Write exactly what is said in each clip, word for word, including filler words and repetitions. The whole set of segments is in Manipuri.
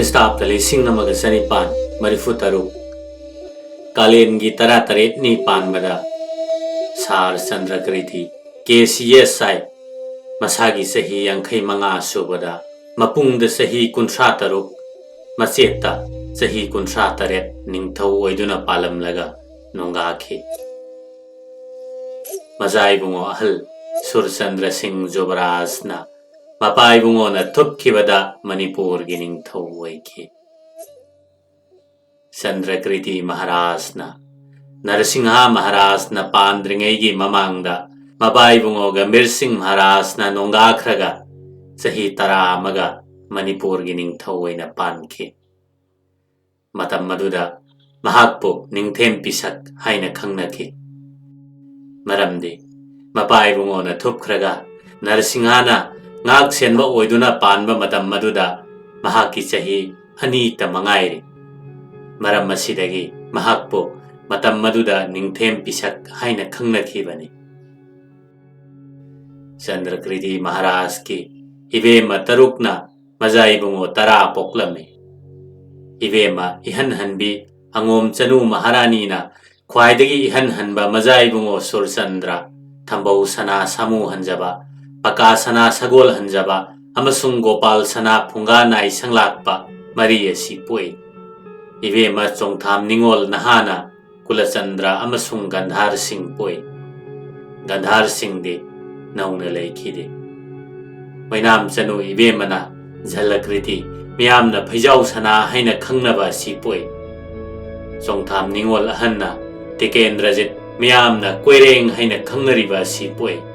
ꯈ꯭ꯔꯤꯁꯇꯥꯕꯇ ꯂꯤꯁꯤꯡ ꯑꯃꯒ ꯆꯅꯤꯄꯥꯟ ꯃꯔꯤꯐꯨ ꯇꯔꯨꯛ, ꯀꯥꯂꯦꯟꯒꯤ ꯇꯔꯥꯇꯔꯦꯠꯅꯤ ꯄꯥꯟꯕꯗ ꯁꯥꯔ ꯆꯟꯗ꯭ꯔꯀ꯭ꯔꯤꯇꯤ, ꯀꯦ ꯁꯤ ꯑꯦꯁ ꯑꯥꯏ, ꯃꯁꯥꯒꯤ ꯆꯍꯤ ꯌꯥꯡꯈꯩ ꯃꯉꯥ ꯁꯨꯕꯗ, ꯃꯄꯨꯡꯗ ꯆꯍꯤ ꯀꯨꯟꯊ꯭ꯔꯥ ꯇꯔꯨꯛ, ꯃꯆꯦꯠꯇ ꯆꯍꯤ ꯀꯨꯟꯊ꯭ꯔꯥ ꯇꯔꯦꯠ ꯅꯤꯡꯊꯧ ꯑꯣꯏꯗꯨꯅ ꯄꯥꯜꯂꯝꯂꯒ ꯅꯣꯡꯒꯥꯈꯤ꯫ ꯃꯖꯥ ꯏꯕꯨꯡꯉꯣ ꯑꯍꯜ ꯁꯨꯔꯆꯟꯗ꯭ꯔ ꯁꯤꯡ ꯖꯨꯕꯔꯥꯖꯅ ꯃꯄꯥ ꯏꯕꯨꯡꯉꯣꯅ ꯊꯨꯞꯈꯤꯕꯗ ꯃꯅꯤꯄꯨꯔꯒꯤ ꯅꯤꯡꯊꯧ ꯑꯣꯏꯈꯤ꯫ ꯆꯟꯗ꯭ꯔꯀ꯭ꯔꯤꯇꯤ ꯃꯍꯥꯔꯥꯖꯅ, ꯅꯔꯁꯤꯡꯍ ꯃꯍꯥꯔꯥꯖꯅ ꯄꯥꯟꯗ꯭ꯔꯤꯉꯩꯒꯤ ꯃꯃꯥꯡꯗ ꯃꯄꯥ ꯏꯕꯨꯡꯉꯣ ꯒꯝꯚꯤꯔ ꯁꯤꯡ ꯃꯍꯥꯔꯥꯖꯅ ꯅꯣꯡꯒꯥꯈ꯭ꯔꯒ ꯆꯍꯤ ꯇꯔꯥ ꯑꯃꯒ ꯃꯅꯤꯄꯨꯔꯒꯤ ꯅꯤꯡꯊꯧ ꯑꯣꯏꯅ ꯄꯥꯟꯈꯤ꯫ ꯃꯇꯝ ꯑꯗꯨꯗ ꯃꯍꯥꯛꯄꯨ ꯅꯤꯡꯊꯦꯝ ꯄꯤꯁꯛ ꯍꯥꯏꯅ ꯈꯪꯅꯈꯤ꯫ ꯃꯔꯝꯗꯤ ꯃꯄꯥ ꯏꯕꯨꯡꯉꯣꯅ ꯊꯨꯞꯈ꯭ꯔꯒ ꯅꯔꯁꯤꯡꯍꯅ ꯉꯥꯛ ꯁꯦꯟꯕ ꯑꯣꯏꯗꯨꯅ ꯄꯥꯟꯕ ꯃꯇꯝ ꯑꯗꯨꯗ ꯃꯍꯥꯛꯀꯤ ꯆꯍꯤ ꯑꯅꯤꯇ ꯃꯉꯥꯏꯔꯤ꯫ ꯃꯔꯝ ꯑꯁꯤꯗꯒꯤ ꯃꯍꯥꯛꯄꯨ ꯃꯇꯝ ꯑꯗꯨꯗ ꯅꯤꯡꯊꯦꯝ ꯄꯤꯁꯛ ꯍꯥꯏꯅ ꯈꯪꯅꯈꯤꯕꯅꯤ꯫ ꯆꯟꯗ꯭ꯔꯀ꯭ꯔꯤꯇꯤ ꯃꯍꯥꯔꯥꯖꯀꯤ ꯏꯕꯦꯝꯃ ꯇꯔꯨꯛꯅ ꯃꯖꯥ ꯏꯕꯨꯡꯉꯣ ꯇꯔꯥ ꯄꯣꯛꯂꯝꯃꯤ꯫ ꯏꯕꯦꯝꯃ ꯏꯍꯟ ꯍꯟꯕꯤ ꯑꯉꯣꯝ ꯆꯅꯨ ꯃꯍꯥꯔꯥꯅꯤꯅ ꯈ꯭ꯋꯥꯏꯗꯒꯤ ꯏꯍꯟ ꯍꯟꯕ ꯃꯖꯥ ꯏꯕꯨꯡꯉꯣ ꯁꯨꯔꯆꯟꯗ꯭ꯔ, ꯊꯝꯕꯧ ꯁꯅꯥ ꯁꯥꯃꯨ ꯍꯟꯖꯕ, ꯄꯀꯥ ꯁꯅꯥ ꯁꯒꯣꯜ ꯍꯟꯖꯕ ꯑꯃꯁꯨꯡ ꯒꯣꯄꯥꯜ ꯁꯅꯥ ꯐꯨꯡꯒꯥ ꯅꯥꯏ ꯁꯪꯂꯥꯛꯄ ꯃꯔꯤ ꯑꯁꯤ ꯄꯣꯛꯏ꯫ ꯏꯕꯦꯝꯃ ꯆꯣꯡꯊꯥꯝ ꯅꯤꯉꯣꯜ ꯅꯍꯥꯅ ꯀꯨꯂꯆꯟꯗ꯭ꯔ ꯑꯃꯁꯨꯡ ꯒꯟꯙꯥꯔ ꯁꯤꯡ ꯄꯣꯛꯏ꯫ ꯒꯟꯙꯥꯔ ꯁꯤꯡꯗꯤ ꯅꯧꯅ ꯂꯩꯈꯤꯗꯦ꯫ ꯑꯣꯏꯅꯥꯝ ꯆꯅꯨ ꯏꯕꯦꯝꯃꯅ ꯖꯂꯀ꯭ꯔꯤꯇꯤ, ꯃꯤꯌꯥꯝꯅ ꯐꯩꯖꯥꯎ ꯁꯅꯥ ꯍꯥꯏꯅ ꯈꯪꯅꯕ ꯑꯁꯤ ꯄꯣꯛꯏ꯫ ꯆꯣꯡꯊꯥꯝ ꯅꯤꯉꯣꯜ ꯑꯍꯟꯅ ꯇꯤꯀꯦꯟꯗ꯭ꯔꯖꯤꯠ, ꯃꯤꯌꯥꯝꯅ ꯀꯣꯏꯔꯦꯡ ꯍꯥꯏꯅ ꯈꯪꯅꯔꯤꯕ ꯑꯁꯤ ꯄꯣꯛꯏ꯫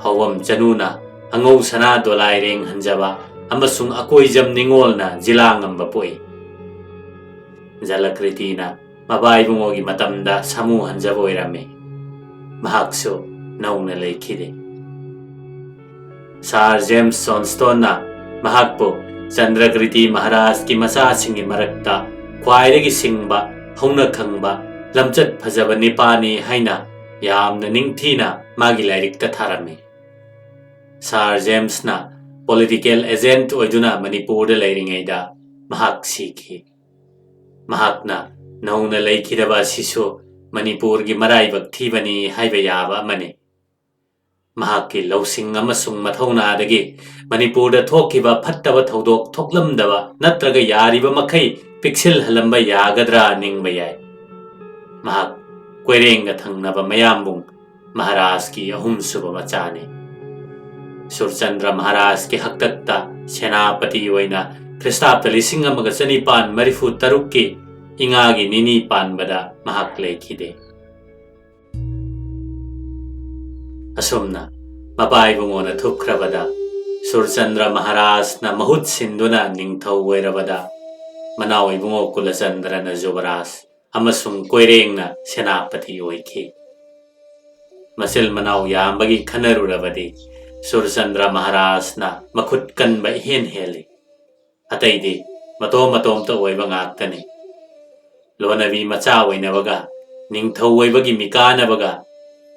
ꯍꯧꯕꯝ ꯆꯅꯨꯅ ꯑꯉꯧ ꯁꯅꯥ ꯗꯣꯂꯥꯏꯔꯦꯡ ꯍꯟꯖꯕ ꯑꯃꯁꯨꯡ ꯑꯀꯣꯏꯖꯝ ꯅꯤꯉꯣꯜꯅ ꯖꯤꯂꯥ ꯉꯝꯕ ꯄꯣꯛꯏ꯫ ꯖꯂꯀ꯭ꯔꯤꯇꯤꯅ ꯃꯄꯥ ꯏꯕꯨꯡꯉꯣꯒꯤ ꯃꯇꯝꯗ ꯁꯥꯃꯨ ꯍꯟꯖꯕ ꯑꯣꯏꯔꯝꯃꯤ꯫ ꯃꯍꯥꯛꯁꯨ ꯅꯧꯅ ꯂꯩꯈꯤꯗꯦ꯫ ꯁꯥꯔ ꯖꯦꯝꯁ ꯖꯣꯟꯁꯇꯣꯟꯅ ꯃꯍꯥꯛꯄꯨ ꯆꯟꯗ꯭ꯔꯀ꯭ꯔꯤꯇꯤ ꯃꯍꯥꯔꯥꯖꯀꯤ ꯃꯆꯥꯁꯤꯡꯒꯤ ꯃꯔꯛꯇ ꯈ꯭ꯋꯥꯏꯗꯒꯤ ꯁꯤꯡꯕ, ꯍꯧꯅ ꯈꯪꯕ, ꯂꯝꯆꯠ ꯐꯖꯕ ꯅꯤꯄꯥꯅꯤ ꯍꯥꯏꯅ ꯌꯥꯝꯅ ꯅꯤꯡꯊꯤꯅ ꯃꯥꯒꯤ ꯂꯥꯏꯔꯤꯛꯇ ꯊꯥꯔꯝꯃꯤ꯫ ꯁꯥꯔ ꯖꯦꯝꯁꯅ ꯄꯣꯂꯤꯇꯤꯀꯦꯜ ꯑꯦꯖꯦꯟꯠ ꯑꯣꯏꯗꯨꯅ ꯃꯅꯤꯄꯨꯔꯗ ꯂꯩꯔꯤꯉꯩꯗ ꯃꯍꯥꯛ ꯁꯤꯈꯤ꯫ ꯃꯍꯥꯛꯅ ꯅꯧꯅ ꯂꯩꯈꯤꯗꯕ ꯑꯁꯤꯁꯨ ꯃꯅꯤꯄꯨꯔꯒꯤ ꯃꯔꯥꯏꯕꯛ ꯊꯤꯕꯅꯤ ꯍꯥꯏꯕ ꯌꯥꯕ ꯑꯃꯅꯤ꯫ ꯃꯍꯥꯛꯀꯤ ꯂꯧꯁꯤꯡ ꯑꯃꯁꯨꯡ ꯃꯊꯧꯅꯥꯗꯒꯤ ꯃꯅꯤꯄꯨꯔꯗ ꯊꯣꯛꯈꯤꯕ ꯐꯠꯇꯕ ꯊꯧꯗꯣꯛ ꯊꯣꯛꯂꯝꯗꯕ ꯅꯠꯇ꯭ꯔꯒ ꯌꯥꯔꯤꯕ ꯃꯈꯩ ꯄꯤꯛꯁꯤꯜꯍꯜꯂꯝꯕ ꯌꯥꯒꯗ꯭ꯔꯥ ꯅꯤꯡꯕ ꯌꯥꯏ꯫ ꯃꯍꯥꯛ ꯀꯣꯏꯔꯦꯡꯒ ꯊꯪꯅꯕ ꯃꯌꯥꯝꯕꯨꯡ ꯃꯍꯥꯔꯥꯖꯀꯤ ꯑꯍꯨꯝꯁꯨꯕ ꯃꯆꯥꯅꯤ꯫ ꯁꯨꯔꯆꯟꯗ꯭ꯔ ꯃꯍꯥꯔꯥꯖꯀꯤ ꯍꯥꯛꯇꯛꯇ ꯁꯦꯅꯥꯄꯇꯤ ꯑꯣꯏꯅ ꯈ꯭ꯔꯤꯁꯇꯥꯕꯗ ꯂꯤꯁꯤꯡ ꯑꯃꯒ ꯆꯅꯤꯄꯥꯟ ꯃꯔꯤꯐꯨ ꯇꯔꯨꯛꯀꯤ ꯏꯉꯥꯒꯤ ꯅꯤꯅꯤ ꯄꯥꯟꯕꯗ ꯃꯍꯥꯛ ꯂꯩꯈꯤꯗꯦ꯫ ꯑꯁꯨꯝꯅ ꯃꯄꯥ ꯏꯕꯨꯡꯉꯣꯅ ꯊꯨꯞꯈ꯭ꯔꯕꯗ, ꯁꯨꯔꯆꯟꯗ꯭ꯔ ꯃꯍꯥꯔꯥꯖꯅ ꯃꯍꯨꯠ ꯁꯤꯟꯗꯨꯅ ꯅꯤꯡꯊꯧ ꯑꯣꯏꯔꯕꯗ, ꯃꯅꯥꯎ ꯏꯕꯨꯡꯉꯣ ꯀꯨꯂꯆꯟꯗ꯭ꯔꯅ ꯖꯨꯕꯔꯥꯖ ꯑꯃꯁꯨꯡ ꯀꯣꯏꯔꯦꯡꯅ ꯁꯦꯅꯥꯄꯇꯤ ꯑꯣꯏꯈꯤ꯫ ꯃꯆꯤꯜ ꯃꯅꯥꯎ ꯌꯥꯝꯕꯒꯤ ꯈꯟꯅꯔꯨꯔꯕꯗꯤ ꯁꯨꯔꯆꯟꯗ꯭ꯔ ꯃꯍꯥꯔꯥꯖꯅ ꯃꯈꯨꯠ ꯀꯟꯕ ꯏꯍꯦꯟ ꯍꯦꯜꯂꯤ꯫ ꯑꯇꯩꯗꯤ ꯃꯇꯣꯝ ꯃꯇꯣꯝꯇ ꯑꯣꯏꯕ ꯉꯥꯛꯇꯅꯤ꯫ ꯂꯣꯅꯕꯤ ꯃꯆꯥ ꯑꯣꯏꯅꯕꯒ ꯅꯤꯡꯊꯧ ꯑꯣꯏꯕꯒꯤ ꯃꯤꯀꯥꯅꯕꯒ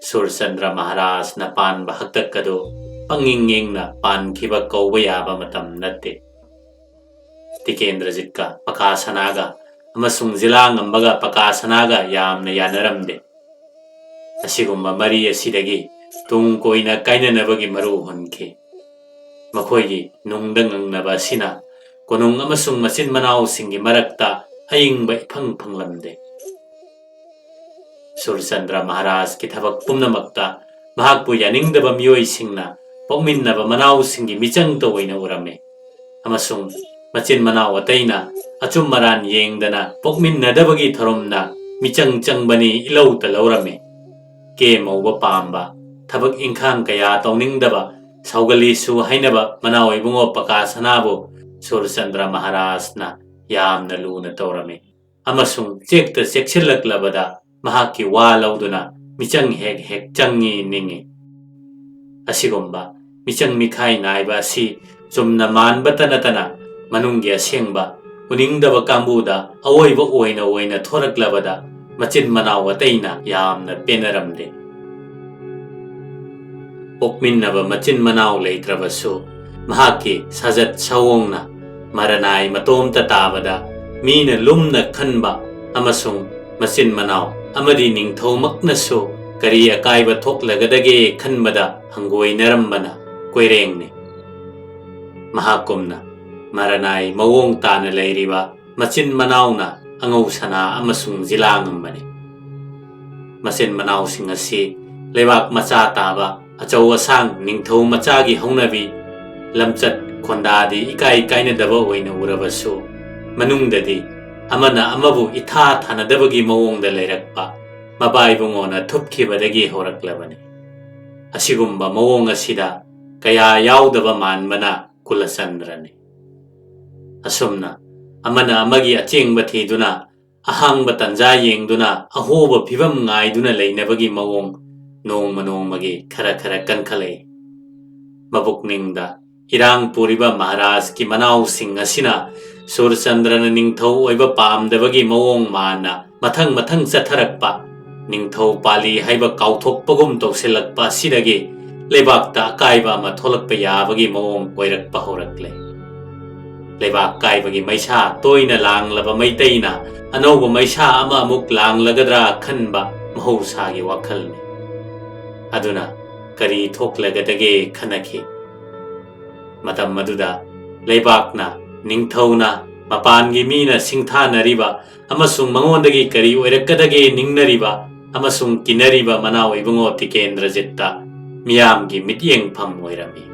ꯁꯨꯔꯆꯟꯗ꯭ꯔ ꯃꯍꯥꯔꯥꯖꯅ ꯄꯥꯟꯕ ꯍꯥꯛꯇꯛ ꯑꯗꯨ ꯄꯪꯌꯦꯡ ꯌꯦꯡꯅ ꯄꯥꯟꯈꯤꯕ ꯀꯧꯕ ꯌꯥꯕ ꯃꯇꯝ ꯅꯠꯇꯦ꯫ ꯇꯤꯀꯦꯟꯗ꯭ꯔꯖꯤꯠꯀ ꯄꯀꯥꯁꯅꯥꯒ ꯑꯃꯁꯨꯡ ꯖꯤꯂꯥꯉꯝꯕꯒ ꯄꯀꯥꯁꯅꯥꯒ ꯌꯥꯝꯅ ꯌꯥꯅꯔꯝꯗꯦ꯫ ꯑꯁꯤꯒꯨꯝꯕ ꯃꯔꯤ ꯑꯁꯤꯗꯒꯤ ꯇꯨꯡ ꯀꯣꯏꯅ ꯀꯥꯏꯅꯅꯕꯒꯤ ꯃꯔꯨ ꯍꯨꯟꯈꯤ꯫ ꯃꯈꯣꯏꯒꯤ ꯅꯨꯡꯗ ꯉꯪꯅꯕ ꯑꯁꯤꯅ ꯀꯣꯅꯨꯡ ꯑꯃꯁꯨꯡ ꯃꯆꯤꯟ ꯃꯅꯥꯎꯁꯤꯡꯒꯤ ꯃꯔꯛꯇ ꯑꯏꯪꯕ ꯏꯐꯪ ꯐꯪꯂꯝꯗꯦ꯫ ꯁꯨꯔꯆꯟꯗ꯭ꯔ ꯃꯍꯥꯔꯥꯖꯀꯤ ꯊꯕꯛ ꯄꯨꯝꯅꯃꯛꯇ ꯃꯍꯥꯛꯄꯨ ꯌꯥꯅꯤꯡꯗꯕ ꯃꯤꯑꯣꯏꯁꯤꯡꯅ ꯄꯣꯛꯃꯤꯟꯅꯕ ꯃꯅꯥꯎꯁꯤꯡꯒꯤ ꯃꯤꯆꯪꯇ ꯑꯣꯏꯅ ꯎꯔꯝꯃꯤ, ꯑꯃꯁꯨꯡ ꯃꯆꯤꯟ ꯃꯅꯥꯎ ꯑꯇꯩꯅ ꯑꯆꯨꯝ ꯑꯔꯥꯟ ꯌꯦꯡꯗꯅ ꯄꯣꯛꯃꯤꯟꯅꯗꯕꯒꯤ ꯊꯧꯔꯝꯅ ꯃꯤꯆꯪ ꯆꯪꯕꯅꯤ ꯏꯂꯧꯇ ꯂꯧꯔꯝꯃꯤ꯫ ꯀꯦ ꯃꯧꯕ ꯄꯥꯝꯕ, ꯊꯕꯛ ꯏꯪꯈꯥꯡ ꯀꯌꯥ ꯇꯧꯅꯤꯡꯗꯕ, ꯁꯥꯎꯒꯜꯂꯤꯁꯨ ꯍꯥꯏꯅꯕ ꯃꯅꯥꯎ ꯏꯕꯨꯡꯉꯣ ꯄꯀꯥꯁꯅꯥꯕꯨ ꯁꯨꯔꯆꯟꯗ꯭ꯔ ꯃꯍꯥꯔꯥꯖꯅ ꯌꯥꯝꯅ ꯂꯨꯅ ꯇꯧꯔꯝꯃꯤ꯫ ꯑꯃꯁꯨꯡ ꯆꯦꯛꯇ ꯆꯦꯛꯁꯤꯜꯂꯛꯂꯕꯗ ꯃꯍꯥꯛꯀꯤ ꯋꯥ ꯂꯧꯗꯨꯅ ꯃꯤꯆꯪ ꯍꯦꯛ ꯍꯦꯛ ꯆꯪꯉꯤ ꯅꯤꯡꯉꯤ꯫ ꯑꯁꯤꯒꯨꯝꯕ ꯃꯤꯆꯪ ꯃꯤꯈꯥꯏ ꯅꯥꯏꯕ ꯑꯁꯤ ꯆꯨꯝꯅ ꯃꯥꯟꯕꯇ ꯅꯠꯇꯅ ꯃꯅꯨꯡꯒꯤ ꯑꯁꯦꯡꯕ ꯎꯅꯤꯡꯗꯕ ꯀꯥꯡꯕꯨꯗ ꯑꯋꯣꯏꯕ ꯑꯣꯏꯅ ꯑꯣꯏꯅ ꯊꯣꯔꯛꯂꯕꯗ ꯃꯆꯤꯟ ꯃꯅꯥꯎ ꯑꯇꯩꯅ ꯌꯥꯝꯅ ꯄꯦꯟꯅꯔꯝꯗꯦ꯫ ꯄꯣꯛꯃꯤꯟꯅꯕ ꯃꯆꯤꯟ ꯃꯅꯥꯎ ꯂꯩꯇ꯭ꯔꯕꯁꯨ ꯃꯍꯥꯛꯀꯤ ꯁꯥꯖꯠ ꯁꯑꯣꯡꯅ ꯃꯔꯅꯥꯏ ꯃꯇꯣꯝꯇ ꯇꯥꯕꯗ ꯃꯤꯅ ꯂꯨꯝꯅ ꯈꯟꯕ ꯑꯃꯁꯨꯡ ꯃꯆꯤꯟ ꯃꯅꯥꯎ ꯑꯃꯗꯤ ꯅꯤꯡꯊꯧꯃꯛꯅꯁꯨ ꯀꯔꯤ ꯑꯀꯥꯏꯕ ꯊꯣꯛꯂꯒꯗꯒꯦ ꯈꯟꯕꯗ ꯍꯪꯒꯣꯏꯅꯔꯝꯕꯅ ꯀꯣꯏꯔꯦꯡꯅꯤ꯫ ꯃꯍꯥꯛꯀꯨꯝꯅ ꯃꯔꯅꯥꯏ ꯃꯑꯣꯡ ꯇꯥꯅ ꯂꯩꯔꯤꯕ ꯃꯆꯤꯟ ꯃꯅꯥꯎꯅ ꯑꯉꯧ ꯁꯅꯥ ꯑꯃꯁꯨꯡ ꯖꯤꯂꯥ ꯉꯝꯕꯅꯤ꯫ ꯃꯆꯤꯟ ꯃꯅꯥꯎꯁꯤꯡ ꯑꯁꯤ ꯂꯩꯕꯥꯛ ꯃꯆꯥ ꯇꯥꯕ ꯑꯆꯧ ꯑꯁꯥꯡ ꯅꯤꯡꯊꯧ ꯃꯆꯥꯒꯤ ꯍꯧꯅꯕꯤ ꯂꯝꯆꯠ ꯈꯣꯟꯗꯥꯗꯤ ꯏꯀꯥꯏ ꯀꯥꯏꯅꯗꯕ ꯑꯣꯏꯅ ꯎꯔꯕꯁꯨ, ꯃꯅꯨꯡꯗꯗꯤ ꯑꯃꯅ ꯑꯃꯕꯨ ꯏꯊꯥ ꯊꯥꯅꯗꯕꯒꯤ ꯃꯑꯣꯡꯗ ꯂꯩꯔꯛꯄ ꯃꯄꯥ ꯏꯕꯨꯡꯉꯣꯅ ꯊꯨꯞꯈꯤꯕꯗꯒꯤ ꯍꯧꯔꯛꯂꯕꯅꯤ꯫ ꯑꯁꯤꯒꯨꯝꯕ ꯃꯑꯣꯡ ꯑꯁꯤꯗ ꯀꯌꯥ ꯌꯥꯎꯗꯕ ꯃꯥꯟꯕꯅ ꯀꯨꯂꯆꯟꯗ꯭ꯔꯅꯤ꯫ ꯑꯁꯨꯝꯅ ꯑꯃꯅ ꯑꯃꯒꯤ ꯑꯆꯦꯡꯕ ꯊꯤꯗꯨꯅ, ꯑꯍꯥꯡꯕ ꯇꯟꯖꯥ ꯌꯦꯡꯗꯨꯅ ꯑꯍꯣꯕ ꯐꯤꯕꯝ ꯉꯥꯏꯗꯨꯅ ꯂꯩꯅꯕꯒꯤ ꯃꯑꯣꯡ ꯅꯣꯡꯃ ꯅꯣꯡꯃꯒꯤ ꯈꯔ ꯈꯔ ꯀꯟꯈꯠꯂꯛꯏ꯫ ꯃꯕꯨꯛꯅꯤꯡꯗ ꯏꯔꯥꯡ ꯄꯨꯔꯤꯕ ꯃꯍꯥꯔꯥꯖꯀꯤ ꯃꯅꯥꯎꯁꯤꯡ ꯑꯁꯤꯅ ꯁꯨꯔꯆꯟꯗ꯭ꯔꯅ ꯅꯤꯡꯊꯧ ꯑꯣꯏꯕ ꯄꯥꯝꯗꯕꯒꯤ ꯃꯑꯣꯡ ꯃꯥꯟꯅ ꯃꯊꯪ ꯃꯊꯪ ꯆꯠꯊꯔꯛꯄ ꯅꯤꯡꯊꯧ ꯄꯥꯜꯂꯤ ꯍꯥꯏꯕ ꯀꯥꯎꯊꯣꯛꯄꯒꯨꯝ ꯇꯧꯁꯤꯜꯂꯛꯄ ꯑꯁꯤꯗꯒꯤ ꯂꯩꯕꯥꯛꯇ ꯑꯀꯥꯏꯕ ꯑꯃ ꯊꯣꯛꯂꯛꯄ ꯌꯥꯕꯒꯤ ꯃꯑꯣꯡ ꯑꯣꯏꯔꯛꯄ ꯍꯧꯔꯛꯂꯦ꯫ ꯂꯩꯕꯥꯛ ꯀꯥꯏꯕꯒꯤ ꯃꯩꯁꯥ ꯇꯣꯏꯅ ꯂꯥꯡꯂꯕ ꯃꯩꯇꯩꯅ ꯑꯅꯧꯕ ꯃꯩꯁꯥ ꯑꯃ ꯑꯃꯨꯛ ꯂꯥꯡꯂꯒꯗ꯭ꯔꯥ ꯈꯟꯕ ꯃꯍꯧꯁꯥꯒꯤ ꯋꯥꯈꯜꯅꯤ꯫ ꯑꯗꯨꯅ ꯀꯔꯤ ꯊꯣꯛꯂꯒꯗꯒꯦ ꯈꯟꯅꯈꯤ꯫ ꯃꯇꯝ ꯑꯗꯨꯗ ꯂꯩꯕꯥꯛꯅ, ꯅꯤꯡꯊꯧꯅ, ꯃꯄꯥꯟꯒꯤ ꯃꯤꯅ ꯁꯤꯡꯊꯥꯅꯔꯤꯕ ꯑꯃꯁꯨꯡ ꯃꯉꯣꯟꯗꯒꯤ ꯀꯔꯤ ꯑꯣꯏꯔꯛꯀꯗꯒꯦ ꯅꯤꯡꯅꯔꯤꯕ ꯑꯃꯁꯨꯡ ꯀꯤꯅꯔꯤꯕ ꯃꯅꯥꯎ ꯏꯕꯨꯡꯉꯣ ꯇꯤꯀꯦꯟꯗ꯭ꯔꯖꯤꯠꯇ ꯃꯤꯌꯥꯝꯒꯤ ꯃꯤꯠꯌꯦꯡꯐꯝ ꯑꯣꯏꯔꯝꯃꯤ꯫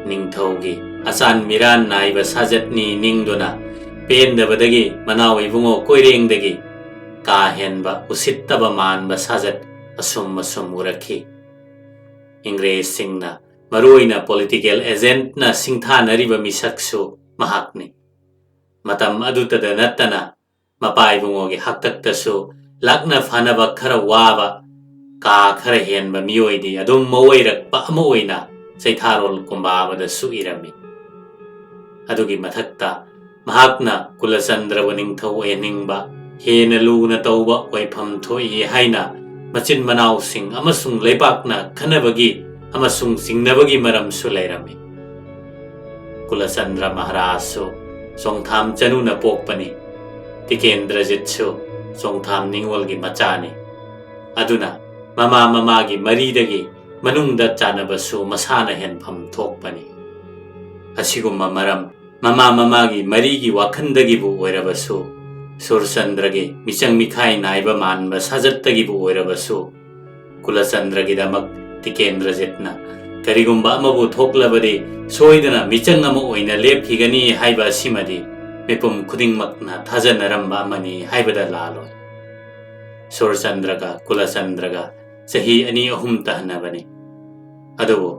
ꯅꯤꯡꯊꯧꯒꯤ ꯑꯆꯥꯟ ꯃꯤꯔꯥꯟ ꯅꯥꯏꯕ ꯁꯥꯖꯠꯅꯤ ꯅꯤꯡꯗꯨꯅ ꯄꯦꯟꯗꯕꯗꯒꯤ ꯃꯅꯥꯎ ꯏꯕꯨꯡꯉꯣ ꯀꯣꯏꯔꯦꯡꯗꯒꯤ ꯀꯥ ꯍꯦꯟꯕ ꯎꯁꯤꯠꯇꯕ ꯃꯥꯟꯕ ꯁꯥꯖꯠ ꯑꯁꯨꯝ ꯑꯁꯨꯝ ꯎꯔꯛꯈꯤ꯫ ꯏꯪꯔꯦꯖꯁꯤꯡꯅ ꯃꯔꯨꯑꯣꯏꯅ ꯄꯣꯂꯤꯇꯤꯀꯦꯜ ꯑꯦꯖꯦꯟꯠꯅ ꯁꯤꯡꯊꯥꯅꯔꯤꯕ ꯃꯤꯁꯛꯁꯨ ꯃꯍꯥꯛꯅꯤ꯫ ꯃꯇꯝ ꯑꯗꯨꯇꯗ ꯅꯠꯇꯅ ꯃꯄꯥ ꯏꯕꯨꯡꯉꯣꯒꯤ ꯍꯥꯛꯇꯛꯇꯁꯨ ꯂꯥꯛꯅ ꯐꯅꯕ ꯈꯔ ꯋꯥꯕ, ꯀꯥ ꯈꯔ ꯍꯦꯟꯕ ꯃꯤꯑꯣꯏꯗꯤ ꯑꯗꯨꯝ ꯃꯑꯣꯏꯔꯛꯄ ꯑꯃ ꯑꯣꯏꯅ ꯆꯩꯊꯥꯔꯣꯜ ꯀꯨꯝꯕꯥꯕꯗꯁꯨ ꯏꯔꯝꯃꯤ꯫ ꯑꯗꯨꯒꯤ ꯃꯊꯛꯇ ꯃꯍꯥꯛꯅ ꯀꯨꯂꯆꯟꯗ꯭ꯔꯕꯨ ꯅꯤꯡꯊꯧ ꯑꯣꯏꯍꯟꯅꯤꯡꯕ ꯍꯦꯟꯅ ꯂꯨꯅ ꯇꯧꯕ ꯑꯣꯏꯐꯝ ꯊꯣꯛꯏ ꯍꯥꯏꯅ ꯃꯆꯤꯟ ꯃꯅꯥꯎꯁꯤꯡ ꯑꯃꯁꯨꯡ ꯂꯩꯕꯥꯛꯅ ꯈꯟꯅꯕꯒꯤ ꯑꯃꯁꯨꯡ ꯆꯤꯡꯅꯕꯒꯤ ꯃꯔꯝꯁꯨ ꯂꯩꯔꯝꯃꯤ꯫ ꯀꯨꯂꯆꯟꯗ꯭ꯔ ꯃꯍꯥꯔꯥꯖꯁꯨ ꯆꯣꯡꯊꯥꯝ ꯆꯅꯨꯅ ꯄꯣꯛꯄꯅꯤ꯫ ꯇꯤꯀꯦꯟꯗ꯭ꯔꯖꯤꯠꯁꯨ ꯆꯣꯡꯊꯥꯝ ꯅꯤꯉꯣꯜꯒꯤ ꯃꯆꯥꯅꯤ꯫ ꯑꯗꯨꯅ ꯃꯃꯥ ꯃꯃꯥꯒꯤ ꯃꯔꯤꯗꯒꯤ ꯃꯅꯨꯡꯗ ꯆꯥꯟꯅꯕꯁꯨ ꯃꯁꯥꯅ ꯍꯦꯟꯐꯝ ꯊꯣꯛꯄꯅꯤ꯫ ꯑꯁꯤꯒꯨꯝꯕ ꯃꯔꯝ ꯃꯃꯥ ꯃꯃꯥꯒꯤ ꯃꯔꯤꯒꯤ ꯋꯥꯈꯟꯗꯒꯤꯕꯨ ꯑꯣꯏꯔꯕꯁꯨ, ꯁꯨꯔꯆꯟꯗ꯭ꯔꯒꯤ ꯃꯤꯆꯪ ꯃꯤꯈꯥꯏ ꯅꯥꯏꯕ ꯃꯥꯟꯕ ꯁꯥꯖꯠꯇꯒꯤꯕꯨ ꯑꯣꯏꯔꯕꯁꯨ, ꯀꯨꯂꯆꯟꯗ꯭ꯔꯒꯤꯗꯃꯛ ꯇꯤꯀꯦꯟꯗ꯭ꯔꯖꯤꯠꯅ ꯀꯔꯤꯒꯨꯝꯕ ꯑꯃꯕꯨ ꯊꯣꯛꯂꯕꯗꯤ ꯁꯣꯏꯗꯅ ꯃꯤꯆꯪ ꯑꯃ ꯑꯣꯏꯅ ꯂꯦꯞꯈꯤꯒꯅꯤ ꯍꯥꯏꯕ ꯑꯁꯤꯃꯗꯤ ꯃꯤꯄꯨꯝ ꯈꯨꯗꯤꯡꯃꯛꯅ ꯊꯥꯖꯅꯔꯝꯕ ꯑꯃꯅꯤ ꯍꯥꯏꯕꯗ ꯂꯥꯜꯂꯣꯏ꯫ ꯁꯨꯔꯆꯟꯗ꯭ꯔꯒ ꯀꯨꯂꯆꯟꯗ꯭ꯔꯒ ꯆꯍꯤ ꯑꯅꯤ ꯑꯍꯨꯝ ꯇꯥꯍꯟꯅꯕꯅꯤ꯫ ꯑꯗꯨꯕꯨ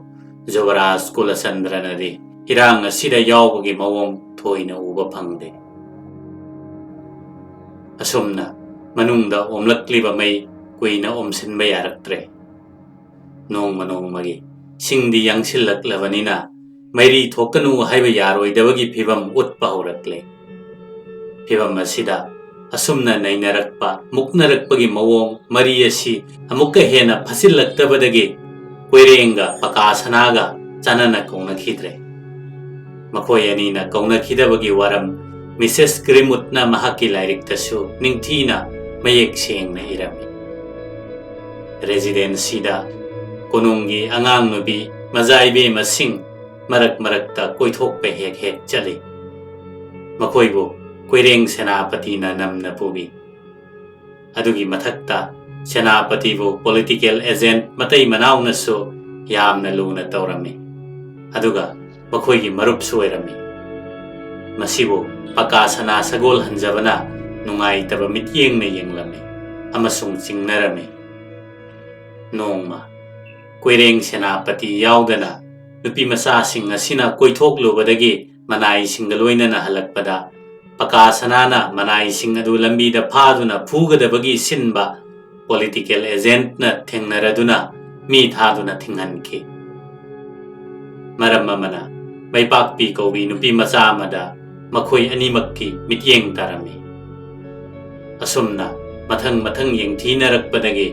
ꯖꯨꯕꯔꯥꯖ ꯀꯨꯂꯆꯟꯗ꯭ꯔꯅꯗꯤ ꯏꯔꯥꯡ ꯑꯁꯤꯗ ꯌꯥꯎꯕꯒꯤ ꯃꯑꯣꯡ ꯊꯣꯏꯅ ꯎꯕ ꯐꯪꯗꯦ꯫ ꯑꯁꯨꯝꯅ ꯃꯅꯨꯡꯗ ꯑꯣꯝꯂꯛꯂꯤꯕ ꯃꯩ ꯀꯨꯏꯅ ꯑꯣꯝꯁꯤꯟꯕ ꯌꯥꯔꯛꯇ꯭ꯔꯦ꯫ ꯅꯣꯡꯃ ꯅꯣꯡꯃꯒꯤ ꯁꯤꯡꯗꯤ ꯌꯥꯡꯁꯤꯜꯂꯛꯂꯕꯅꯤꯅ ꯃꯩꯔꯤ ꯊꯣꯛꯀꯅꯨ ꯍꯥꯏꯕ ꯌꯥꯔꯣꯏꯗꯕꯒꯤ ꯐꯤꯚꯝ ꯎꯠꯄ ꯍꯧꯔꯛꯂꯦ꯫ ꯐꯤꯚꯝ ꯑꯁꯤꯗ ꯑꯁꯨꯝꯅ ꯅꯩꯅꯔꯛꯄ, ꯃꯨꯛꯅꯔꯛꯄꯒꯤ ꯃꯑꯣꯡ ꯃꯔꯤ ꯑꯁꯤ ꯑꯃꯨꯛꯀ ꯍꯦꯟꯅ ꯐꯠꯆꯤꯜꯂꯛꯇꯕꯗꯒꯤ ꯀꯣꯏꯔꯦꯡꯒ ꯄꯀꯥ ꯁꯅꯥꯒ ꯆꯥꯟꯅꯅ ꯀꯧꯅꯈꯤꯗ꯭ꯔꯦ꯫ ꯃꯈꯣꯏ ꯑꯅꯤꯅ ꯀꯧꯅꯈꯤꯗꯕꯒꯤ ꯋꯥꯔꯝ ꯃꯤꯁꯦꯁ ꯒ꯭ꯔꯤꯝꯎꯗꯅ ꯃꯍꯥꯛꯀꯤ ꯂꯥꯏꯔꯤꯛꯇꯁꯨ ꯅꯤꯡꯊꯤꯅ ꯃꯌꯦꯛ ꯁꯦꯡꯅ ꯏꯔꯝꯃꯤ꯫ ꯔꯦꯖꯤꯗꯦꯟꯁꯤꯗ ꯀꯣꯅꯨꯡꯒꯤ ꯑꯉꯥꯡ ꯅꯨꯄꯤ ꯃꯖꯥ ꯏꯕꯦꯝꯃꯁꯤꯡ ꯃꯔꯛ ꯃꯔꯛꯇ ꯀꯣꯏꯊꯣꯛꯄ ꯍꯦꯛ ꯍꯦꯛ ꯆꯠꯂꯤ꯫ ꯃꯈꯣꯏꯕꯨ ꯀꯣꯏꯔꯦꯡ ꯁꯦꯅꯥꯄꯇꯤꯅ ꯅꯝꯅ ꯄꯨꯕꯤ꯫ ꯑꯗꯨꯒꯤ ꯃꯊꯛꯇ ꯁꯦꯅꯥꯄꯇꯤꯕꯨ ꯄꯣꯂꯤꯇꯤꯀꯦꯜ ꯑꯦꯖꯦꯟꯠ ꯃꯇꯩ ꯃꯅꯥꯎꯅꯁꯨ ꯌꯥꯝꯅ ꯂꯨꯅ ꯇꯧꯔꯝꯃꯤ꯫ ꯑꯗꯨꯒ ꯃꯈꯣꯏꯒꯤ ꯃꯔꯨꯞꯁꯨ ꯑꯣꯏꯔꯝꯃꯤ꯫ ꯃꯁꯤꯕꯨ ꯄꯀꯥ ꯁꯅꯥ ꯁꯒꯣꯜ ꯍꯟꯖꯕꯅ ꯅꯨꯡꯉꯥꯏꯇꯕ ꯃꯤꯠꯌꯦꯡꯅ ꯌꯦꯡꯂꯝꯃꯤ ꯑꯃꯁꯨꯡ ꯆꯤꯡꯅꯔꯝꯃꯤ꯫ ꯅꯣꯡꯃ ꯀꯣꯏꯔꯦꯡ ꯁꯦꯅꯥꯄꯇꯤ ꯌꯥꯎꯗꯅ ꯅꯨꯄꯤ ꯃꯆꯥꯁꯤꯡ ꯑꯁꯤꯅ ꯀꯣꯏꯊꯣꯛꯂꯨꯕꯗꯒꯤ ꯃꯅꯥꯏꯁꯤꯡꯒ ꯂꯣꯏꯅꯅ ꯍꯜꯂꯛꯄꯗ ꯄꯀꯥ ꯁꯅꯥꯅ ꯃꯅꯥꯏꯁꯤꯡ ꯑꯗꯨ ꯂꯝꯕꯤꯗ ꯐꯥꯗꯨꯅ ꯐꯨꯒꯗꯕꯒꯤ ꯁꯤꯟꯕ ꯄꯣꯂꯤꯇꯤꯀꯦꯜ ꯑꯦꯖꯦꯟꯠꯅ ꯊꯦꯡꯅꯔꯗꯨꯅ ꯃꯤ ꯊꯥꯗꯨꯅ ꯊꯤꯡꯍꯟꯈꯤ꯫ ꯃꯔꯝ ꯑꯃꯅ ꯃꯩꯄꯥꯛꯄꯤ ꯀꯧꯕꯤ ꯅꯨꯄꯤ ꯃꯆꯥ ꯑꯃꯗ ꯃꯈꯣꯏ ꯑꯅꯤꯃꯛꯀꯤ ꯃꯤꯠꯌꯦꯡ ꯇꯥꯔꯝꯃꯤ꯫ ꯑꯁꯨꯝꯅ ꯃꯊꯪ ꯃꯊꯪ ꯌꯦꯡꯊꯤꯅꯔꯛꯄꯗꯒꯤ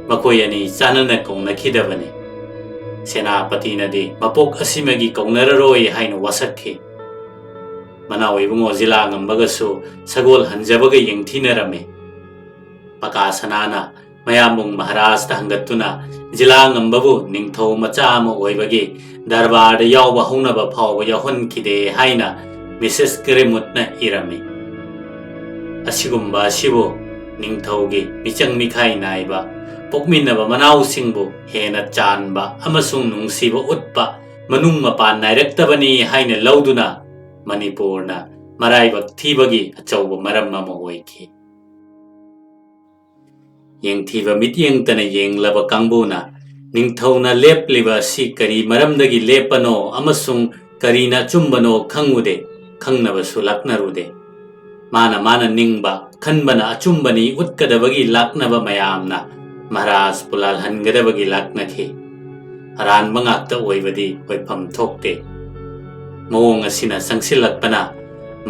ꯃꯈꯣꯏ ꯑꯅꯤ ꯆꯥꯟꯅꯅ ꯀꯧꯅꯈꯤꯗꯕꯅꯤ꯫ ꯁꯦꯅꯥꯄꯇꯤꯅꯗꯤ ꯃꯄꯣꯛ ꯑꯁꯤꯃꯒꯤ ꯀꯧꯅꯔꯔꯣꯏ ꯍꯥꯏꯅ ꯋꯥꯁꯛꯈꯤ꯫ ꯃꯅꯥꯎ ꯏꯕꯨꯡꯉꯣ ꯖꯤꯂꯥ ꯉꯝꯕꯒꯁꯨ ꯁꯒꯣꯜ ꯍꯟꯖꯕꯒ ꯌꯦꯡꯊꯤꯅꯔꯝꯃꯤ꯫ ꯄꯀꯥ ꯁꯅꯥꯅ ꯃꯌꯥꯝꯕꯨꯡ ꯃꯍꯥꯔꯥꯖꯇ ꯍꯪꯒꯠꯇꯨꯅ ꯖꯤꯂꯥ ꯉꯝꯕꯕꯨ ꯅꯤꯡꯊꯧ ꯃꯆꯥ ꯑꯃ ꯑꯣꯏꯕꯒꯤ ꯗꯔꯕꯥꯔꯗ ꯌꯥꯎꯕ ꯍꯧꯅꯕ ꯐꯥꯎꯕ ꯌꯥꯎꯍꯟꯈꯤꯗꯦ ꯍꯥꯏꯅ ꯃꯤꯁꯦꯁ ꯒ꯭ꯔꯦꯃꯨꯠꯅ ꯏꯔꯝꯃꯤ꯫ ꯑꯁꯤꯒꯨꯝꯕ ꯑꯁꯤꯕꯨ ꯅꯤꯡꯊꯧꯒꯤ ꯃꯤꯆꯪ ꯃꯤꯈꯥꯏ ꯅꯥꯏꯕ, ꯄꯣꯛꯃꯤꯟꯅꯕ ꯃꯅꯥꯎꯁꯤꯡꯕꯨ ꯍꯦꯟꯅ ꯆꯥꯟꯕ ꯑꯃꯁꯨꯡ ꯅꯨꯡꯁꯤꯕ ꯎꯠꯄ ꯃꯅꯨꯡ ꯃꯄꯥꯟ ꯅꯥꯏꯔꯛꯇꯕꯅꯤ ꯍꯥꯏꯅ ꯂꯧꯗꯨꯅ ꯃꯅꯤꯄꯨꯔꯅ ꯃꯔꯥꯏꯕꯛ ꯊꯤꯕꯒꯤ ꯑꯆꯧꯕ ꯃꯔꯝ ꯑꯃ ꯑꯣꯏꯈꯤ꯫ ꯌꯦꯡꯊꯤꯕ ꯃꯤꯠꯌꯦꯡꯇꯅ ꯌꯦꯡꯂꯕ ꯀꯥꯡꯕꯨꯅ ꯅꯤꯡꯊꯧꯅ ꯂꯦꯞꯂꯤꯕ ꯑꯁꯤ ꯀꯔꯤ ꯃꯔꯝꯗꯒꯤ ꯂꯦꯞꯄꯅꯣ ꯑꯃꯁꯨꯡ ꯀꯔꯤꯅ ꯑꯆꯨꯝꯕꯅꯣ ꯈꯪꯉꯨꯗꯦ, ꯈꯪꯅꯕꯁꯨ ꯂꯥꯛꯅꯔꯨꯗꯦ꯫ ꯃꯥꯅ ꯃꯥꯅ ꯅꯤꯡꯕ, ꯈꯟꯕꯅ ꯑꯆꯨꯝꯕꯅꯤ ꯎꯠꯀꯗꯕꯒꯤ ꯂꯥꯛꯅꯕ ꯃꯌꯥꯝꯅ ꯃꯍꯥꯔꯥꯖꯄꯨ ꯂꯥꯜꯍꯟꯒꯗꯕꯒꯤ ꯂꯥꯛꯅꯈꯤ꯫ ꯑꯔꯥꯟꯕ ꯉꯥꯛꯇ ꯑꯣꯏꯕꯗꯤ ꯑꯣꯏꯐꯝ ꯊꯣꯛꯇꯦ꯫ ꯃꯑꯣꯡ ꯑꯁꯤꯅ ꯆꯪꯁꯤꯜꯂꯛꯄꯅ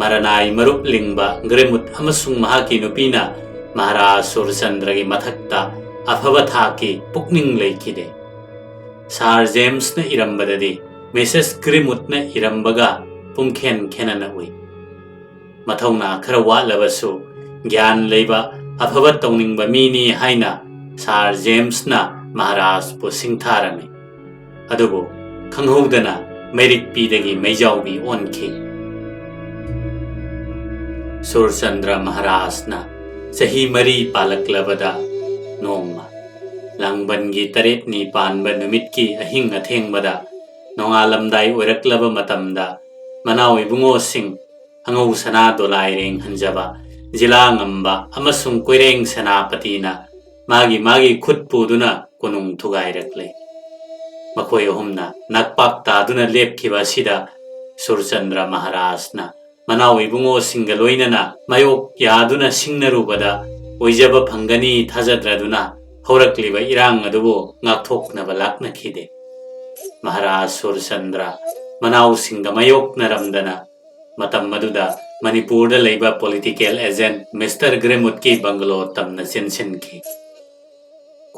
ꯃꯔꯅꯥꯏ ꯃꯔꯨꯞ ꯂꯤꯡꯕ ꯒ꯭ꯔꯦꯃꯨꯠ ꯑꯃꯁꯨꯡ ꯃꯍꯥꯛꯀꯤ ꯅꯨꯄꯤꯅ ꯃꯍꯥꯔꯥꯖ ꯁꯨꯔꯆꯟꯗ꯭ꯔꯒꯤ ꯃꯊꯛꯇ ꯑꯐꯕ ꯊꯥꯛꯀꯤ ꯄꯨꯛꯅꯤꯡ ꯂꯩꯈꯤꯗꯦ꯫ ꯁꯥꯔ ꯖꯦꯝꯁꯅ ꯏꯔꯝꯕꯗꯗꯤ ꯃꯤꯁꯦꯁ ꯒ꯭ꯔꯦꯃꯨꯠꯅ ꯏꯔꯝꯕꯒ ꯄꯨꯡꯈꯦꯟ ꯈꯦꯟꯅꯅ ꯎꯏ꯫ ꯃꯊꯧꯅꯥ ꯈꯔ ꯋꯥꯠꯂꯕꯁꯨ ꯒ꯭ꯌꯥꯟ ꯂꯩꯕ, ꯑꯐꯕ ꯇꯧꯅꯤꯡꯕ ꯃꯤꯅꯤ ꯍꯥꯏꯅ ꯁꯥꯔ ꯖꯦꯝꯁꯅ ꯃꯍꯥꯔꯥꯖꯄꯨ ꯁꯤꯡꯊꯥꯔꯝꯃꯤ꯫ ꯑꯗꯨꯕꯨ ꯈꯪꯍꯧꯗꯅ ꯃꯩꯔꯤꯛꯄꯤꯗꯒꯤ ꯃꯩꯖꯥꯎꯕꯤ ꯑꯣꯟꯈꯤ꯫ ꯁꯨꯔꯆꯟꯗ꯭ꯔ ꯃꯍꯥꯔꯥꯖꯅ ꯆꯍꯤ ꯃꯔꯤ ꯄꯥꯜꯂꯛꯂꯕꯗ ꯅꯣꯡꯃ ꯂꯥꯡꯕꯟꯒꯤ ꯇꯔꯦꯠꯅꯤ ꯄꯥꯟꯕ ꯅꯨꯃꯤꯠꯀꯤ ꯑꯍꯤꯡ ꯑꯊꯦꯡꯕꯗ ꯅꯣꯡꯉꯥꯜꯂꯝꯗꯥꯏ ꯑꯣꯏꯔꯛꯂꯕ ꯃꯇꯝꯗ ꯃꯅꯥꯎ ꯏꯕꯨꯡꯉꯣꯁꯤꯡ ꯑꯉꯧ ꯁꯅꯥ ꯗꯣꯂꯥꯏꯔꯦꯡ ꯍꯟꯖꯕ ꯖꯤꯂꯥ ꯉꯝꯕ ꯑꯃꯁꯨꯡ ꯀꯣꯏꯔꯦꯡ ꯁꯦꯅꯥꯄꯇꯤꯅ ꯃꯥꯒꯤ ꯃꯥꯒꯤ ꯈꯨꯠ ꯄꯨꯗꯨꯅ ꯀꯣꯅꯨꯡ ꯊꯨꯒꯥꯏꯔꯛꯂꯦ꯫ ꯃꯈꯣꯏ ꯑꯍꯨꯝꯅ ꯅꯛꯄꯥꯛ ꯇꯥꯗꯨꯅ ꯂꯦꯞꯈꯤꯕ ꯑꯁꯤꯗ ꯁꯨꯔꯆꯟꯗ꯭ꯔ ꯃꯍꯥꯔꯥꯖꯅ ꯃꯅꯥꯎ ꯏꯕꯨꯡꯉꯣꯁꯤꯡꯒ ꯂꯣꯏꯅꯅ ꯃꯥꯌꯣꯛ ꯌꯥꯗꯨꯅ ꯁꯤꯡꯅꯔꯨꯕꯗ ꯑꯣꯏꯖꯕ ꯐꯪꯒꯅꯤ ꯊꯥꯖꯗ꯭ꯔꯗꯨꯅ ꯍꯧꯔꯛꯂꯤꯕ ꯏꯔꯥꯡ ꯑꯗꯨꯕꯨ ꯉꯥꯛꯊꯣꯛꯅꯕ ꯂꯥꯛꯅꯈꯤꯗꯦ꯫ ꯃꯍꯥꯔꯥꯖ ꯁꯨꯔꯆꯟꯗ꯭ꯔ ꯃꯅꯥꯎꯁꯤꯡꯒ ꯃꯥꯌꯣꯛꯅꯔꯝꯗꯅ ꯃꯇꯝ ꯑꯗꯨꯗ ꯃꯅꯤꯄꯨꯔꯗ ꯂꯩꯕ ꯄꯣꯂꯤꯇꯤꯀꯦꯜ ꯑꯦꯖꯦꯟꯠ ꯃꯤꯁꯇꯔ ꯒ꯭ꯔꯦꯃꯨꯠꯀꯤ ꯕꯪꯒꯂꯣ ꯇꯝꯅ ꯆꯦꯟꯁꯤꯟꯈꯤ꯫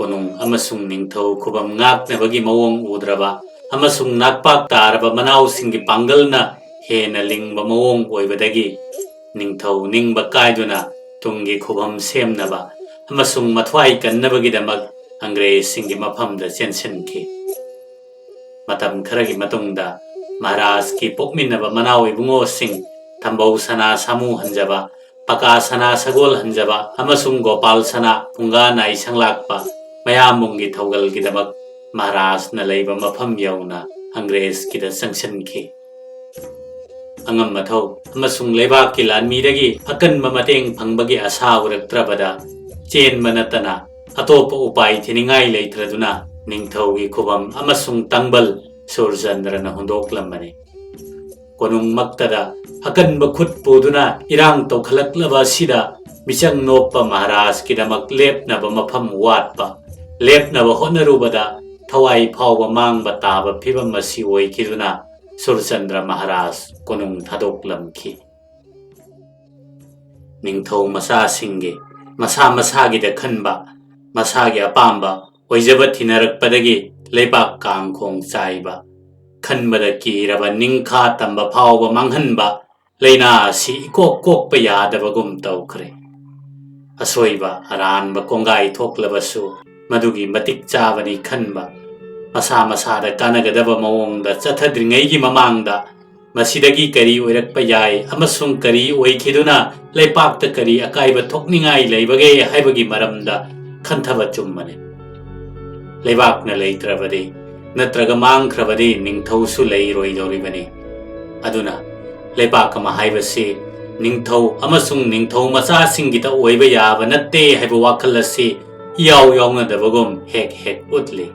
ꯀꯣꯅꯨꯡ ꯑꯃꯁꯨꯡ ꯅꯤꯡꯊꯧ ꯈꯨꯕꯝ ꯉꯥꯛꯅꯕꯒꯤ ꯃꯑꯣꯡ ꯎꯗ꯭ꯔꯕ ꯑꯃꯁꯨꯡ ꯅꯥꯛꯄꯥꯛ ꯇꯥꯔꯕ ꯃꯅꯥꯎꯁꯤꯡꯒꯤ ꯄꯥꯡꯒꯜꯅ ꯍꯦꯟꯅ ꯂꯤꯡꯕ ꯃꯑꯣꯡ ꯑꯣꯏꯕꯗꯒꯤ ꯅꯤꯡꯊꯧ ꯅꯤꯡꯕ ꯀꯥꯏꯗꯨꯅ ꯇꯨꯡꯒꯤ ꯈꯨꯕꯝ ꯁꯦꯝꯅꯕ ꯑꯃꯁꯨꯡ ꯃꯊ꯭ꯋꯥꯏ ꯀꯟꯅꯕꯒꯤꯗꯃꯛ ꯑꯪꯒ꯭ꯔꯦꯖꯁꯤꯡꯒꯤ ꯃꯐꯝꯗ ꯆꯦꯟꯁꯤꯟꯈꯤ꯫ ꯃꯇꯝ ꯈꯔꯒꯤ ꯃꯇꯨꯡꯗ ꯃꯍꯥꯔꯥꯖꯀꯤ ꯄꯣꯛꯃꯤꯟꯅꯕ ꯃꯅꯥꯎ ꯏꯕꯨꯡꯉꯣꯁꯤꯡ ꯊꯝꯕꯧ ꯁꯅꯥ ꯁꯥꯃꯨ ꯍꯟꯖꯕ, ꯄꯀꯥ ꯁꯅꯥ ꯁꯒꯣꯜ ꯍꯟꯖꯕ ꯑꯃꯁꯨꯡ ꯒꯣꯄꯥꯜ ꯁꯅꯥ ꯄꯨꯡꯒꯥ ꯅꯥꯏ ꯁꯪꯂꯥꯛꯄ ꯃꯌꯥꯝꯕꯨꯡꯒꯤ ꯊꯧꯒꯜꯒꯤꯗꯃꯛ ꯃꯍꯥꯔꯥꯖꯅ ꯂꯩꯕ ꯃꯐꯝ ꯌꯧꯅ ꯑꯪꯒ꯭ꯔꯦꯖꯀꯤꯗ ꯆꯪꯁꯤꯟꯈꯤ꯫ ꯑꯉꯝ ꯑꯊꯧ ꯑꯃꯁꯨꯡ ꯂꯩꯕꯥꯛꯀꯤ ꯂꯥꯟꯃꯤꯗꯒꯤ ꯑꯀꯟꯕ ꯃꯇꯦꯡ ꯐꯪꯕꯒꯤ ꯑꯁꯥ ꯎꯔꯛꯇ꯭ꯔꯕꯗ ꯆꯦꯟꯕ ꯅꯠꯇꯅ ꯑꯇꯣꯞꯄ ꯎꯄꯥꯏ ꯊꯤꯅꯤꯡꯉꯥꯏ ꯂꯩꯇ꯭ꯔꯗꯨꯅ ꯅꯤꯡꯊꯧꯒꯤ ꯈꯨꯕꯝ ꯑꯃꯁꯨꯡ ꯇꯥꯡꯕꯜ ꯁꯨꯔꯆꯟꯗ꯭ꯔꯅ ꯍꯨꯟꯗꯣꯛꯂꯝꯕꯅꯤ꯫ ꯀꯣꯅꯨꯡꯃꯛꯇꯗ ꯑꯀꯟꯕ ꯈꯨꯠ ꯄꯨꯗꯨꯅ ꯏꯔꯥꯡ ꯇꯧꯈꯠꯂꯛꯂꯕ ꯑꯁꯤꯗ ꯃꯤꯆꯪ ꯅꯣꯞꯄ ꯃꯍꯥꯔꯥꯖꯀꯤꯗꯃꯛ ꯂꯦꯞꯅꯕ ꯃꯐꯝ ꯋꯥꯠꯄ, ꯂꯦꯞꯅꯕ ꯍꯣꯠꯅꯔꯨꯕꯗ ꯊꯋꯥꯏ ꯐꯥꯎꯕ ꯃꯥꯡꯕ ꯇꯥꯕ ꯐꯤꯚꯝ ꯑꯁꯤ ꯑꯣꯏꯈꯤꯗꯨꯅ ꯁꯨꯔꯆꯟꯗ꯭ꯔ ꯃꯍꯥꯔꯥꯖ ꯀꯣꯅꯨꯡ ꯊꯥꯗꯣꯛꯂꯝꯈꯤ꯫ ꯅꯤꯡꯊꯧ ꯃꯆꯥꯁꯤꯡꯒꯤ ꯃꯁꯥ ꯃꯁꯥꯒꯤꯗ ꯈꯟꯕ, ꯃꯁꯥꯒꯤ ꯑꯄꯥꯝꯕ ꯑꯣꯏꯖꯕ ꯊꯤꯅꯔꯛꯄꯗꯒꯤ ꯂꯩꯕꯥꯛ ꯀꯥꯡꯈꯣꯡ ꯆꯥꯏꯕ, ꯈꯟꯕꯗ ꯀꯤꯔꯕ ꯅꯤꯡꯈꯥ ꯇꯝꯕ ꯐꯥꯎꯕ ꯃꯥꯡꯍꯟꯕ ꯂꯥꯏꯅꯥ ꯑꯁꯤ ꯏꯀꯣꯛ ꯀꯣꯛꯄ ꯌꯥꯗꯕꯒꯨꯝ ꯇꯧꯈ꯭ꯔꯦ꯫ ꯑꯁꯣꯏꯕ ꯑꯔꯥꯟꯕ ꯀꯣꯡꯒꯥꯏ ꯊꯣꯛꯂꯕꯁꯨ ꯃꯗꯨꯒꯤ ꯃꯇꯤꯛ ꯆꯥꯕꯅꯤ ꯈꯟꯕ, ꯃꯁꯥ ꯃꯁꯥꯗ ꯀꯥꯟꯅꯒꯗꯕ ꯃꯑꯣꯡꯗ ꯆꯠꯊꯗ꯭ꯔꯤꯉꯩꯒꯤ ꯃꯃꯥꯡꯗ ꯃꯁꯤꯗꯒꯤ ꯀꯔꯤ ꯑꯣꯏꯔꯛꯄ ꯌꯥꯏ ꯑꯃꯁꯨꯡ ꯀꯔꯤ ꯑꯣꯏꯈꯤꯗꯨꯅ ꯂꯩꯄꯥꯛꯇ ꯀꯔꯤ ꯑꯀꯥꯏꯕ ꯊꯣꯛꯅꯤꯡꯉꯥꯏ ꯂꯩꯕꯒꯦ ꯍꯥꯏꯕꯒꯤ ꯃꯔꯝꯗ ꯈꯟꯊꯕ ꯆꯨꯝꯕꯅꯤ꯫ ꯂꯩꯕꯥꯛꯅ ꯂꯩꯇ꯭ꯔꯕꯗꯤ ꯅꯠꯇ꯭ꯔꯒ ꯃꯥꯡꯈ꯭ꯔꯕꯗꯤ ꯅꯤꯡꯊꯧꯁꯨ ꯂꯩꯔꯣꯏꯗꯧꯔꯤꯕꯅꯤ꯫ ꯑꯗꯨꯅ ꯂꯩꯕꯥꯛ ꯑꯃ ꯍꯥꯏꯕꯁꯤ ꯅꯤꯡꯊꯧ ꯑꯃꯁꯨꯡ ꯅꯤꯡꯊꯧ ꯃꯆꯥꯁꯤꯡꯒꯤꯗ ꯑꯣꯏꯕ ꯌꯥꯕ ꯅꯠꯇꯦ ꯍꯥꯏꯕ ꯋꯥꯈꯜ ꯑꯁꯤ ꯏꯌꯥꯎ ꯌꯥꯎꯅꯗꯕꯒꯨꯝ ꯍꯦꯛ ꯍꯦꯛ ꯎꯠꯂꯤ꯫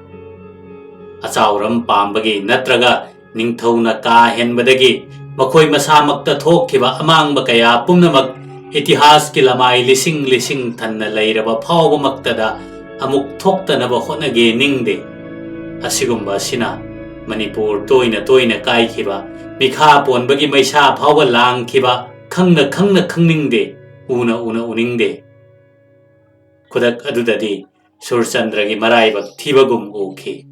ꯑꯆꯥꯎꯔꯝ ꯄꯥꯝꯕꯒꯤ ꯅꯠꯇ꯭ꯔꯒ ꯅꯤꯡꯊꯧꯅ ꯀꯥ ꯍꯦꯟꯕꯗꯒꯤ ꯃꯈꯣꯏ ꯃꯁꯥꯃꯛꯇ ꯊꯣꯛꯈꯤꯕ ꯑꯃꯥꯡꯕ ꯀꯌꯥ ꯄꯨꯝꯅꯃꯛ ꯏꯇꯤꯍꯥꯁꯀꯤ ꯂꯃꯥꯏ ꯂꯤꯁꯤꯡ ꯂꯤꯁꯤꯡ ꯊꯟꯅ ꯂꯩꯔꯕ ꯐꯥꯎꯕꯃꯛꯇꯗ ꯑꯃꯨꯛ ꯊꯣꯛꯇꯅꯕ ꯍꯣꯠꯅꯒꯦ ꯅꯤꯡꯗꯦ꯫ ꯑꯁꯤꯒꯨꯝꯕ ꯑꯁꯤꯅ ꯃꯅꯤꯄꯨꯔ ꯇꯣꯏꯅ ꯇꯣꯏꯅ ꯀꯥꯏꯈꯤꯕ, ꯃꯤꯈꯥ ꯄꯣꯟꯕꯒꯤ ꯃꯩꯁꯥ ꯐꯥꯎꯕ ꯂꯥꯡꯈꯤꯕ ꯈꯪꯅ ꯈꯪꯅ ꯈꯪꯅꯤꯡꯗꯦ, ꯎꯅ ꯎꯅ ꯎꯅꯤꯡꯗꯦ꯫ ꯈꯨꯗꯛ ꯑꯗꯨꯗꯗꯤ ꯁꯨꯔꯆꯟꯗ꯭ꯔꯒꯤ ꯃꯔꯥꯏꯕꯛ ꯊꯤꯕꯒꯨꯝ ꯎꯈꯤ꯫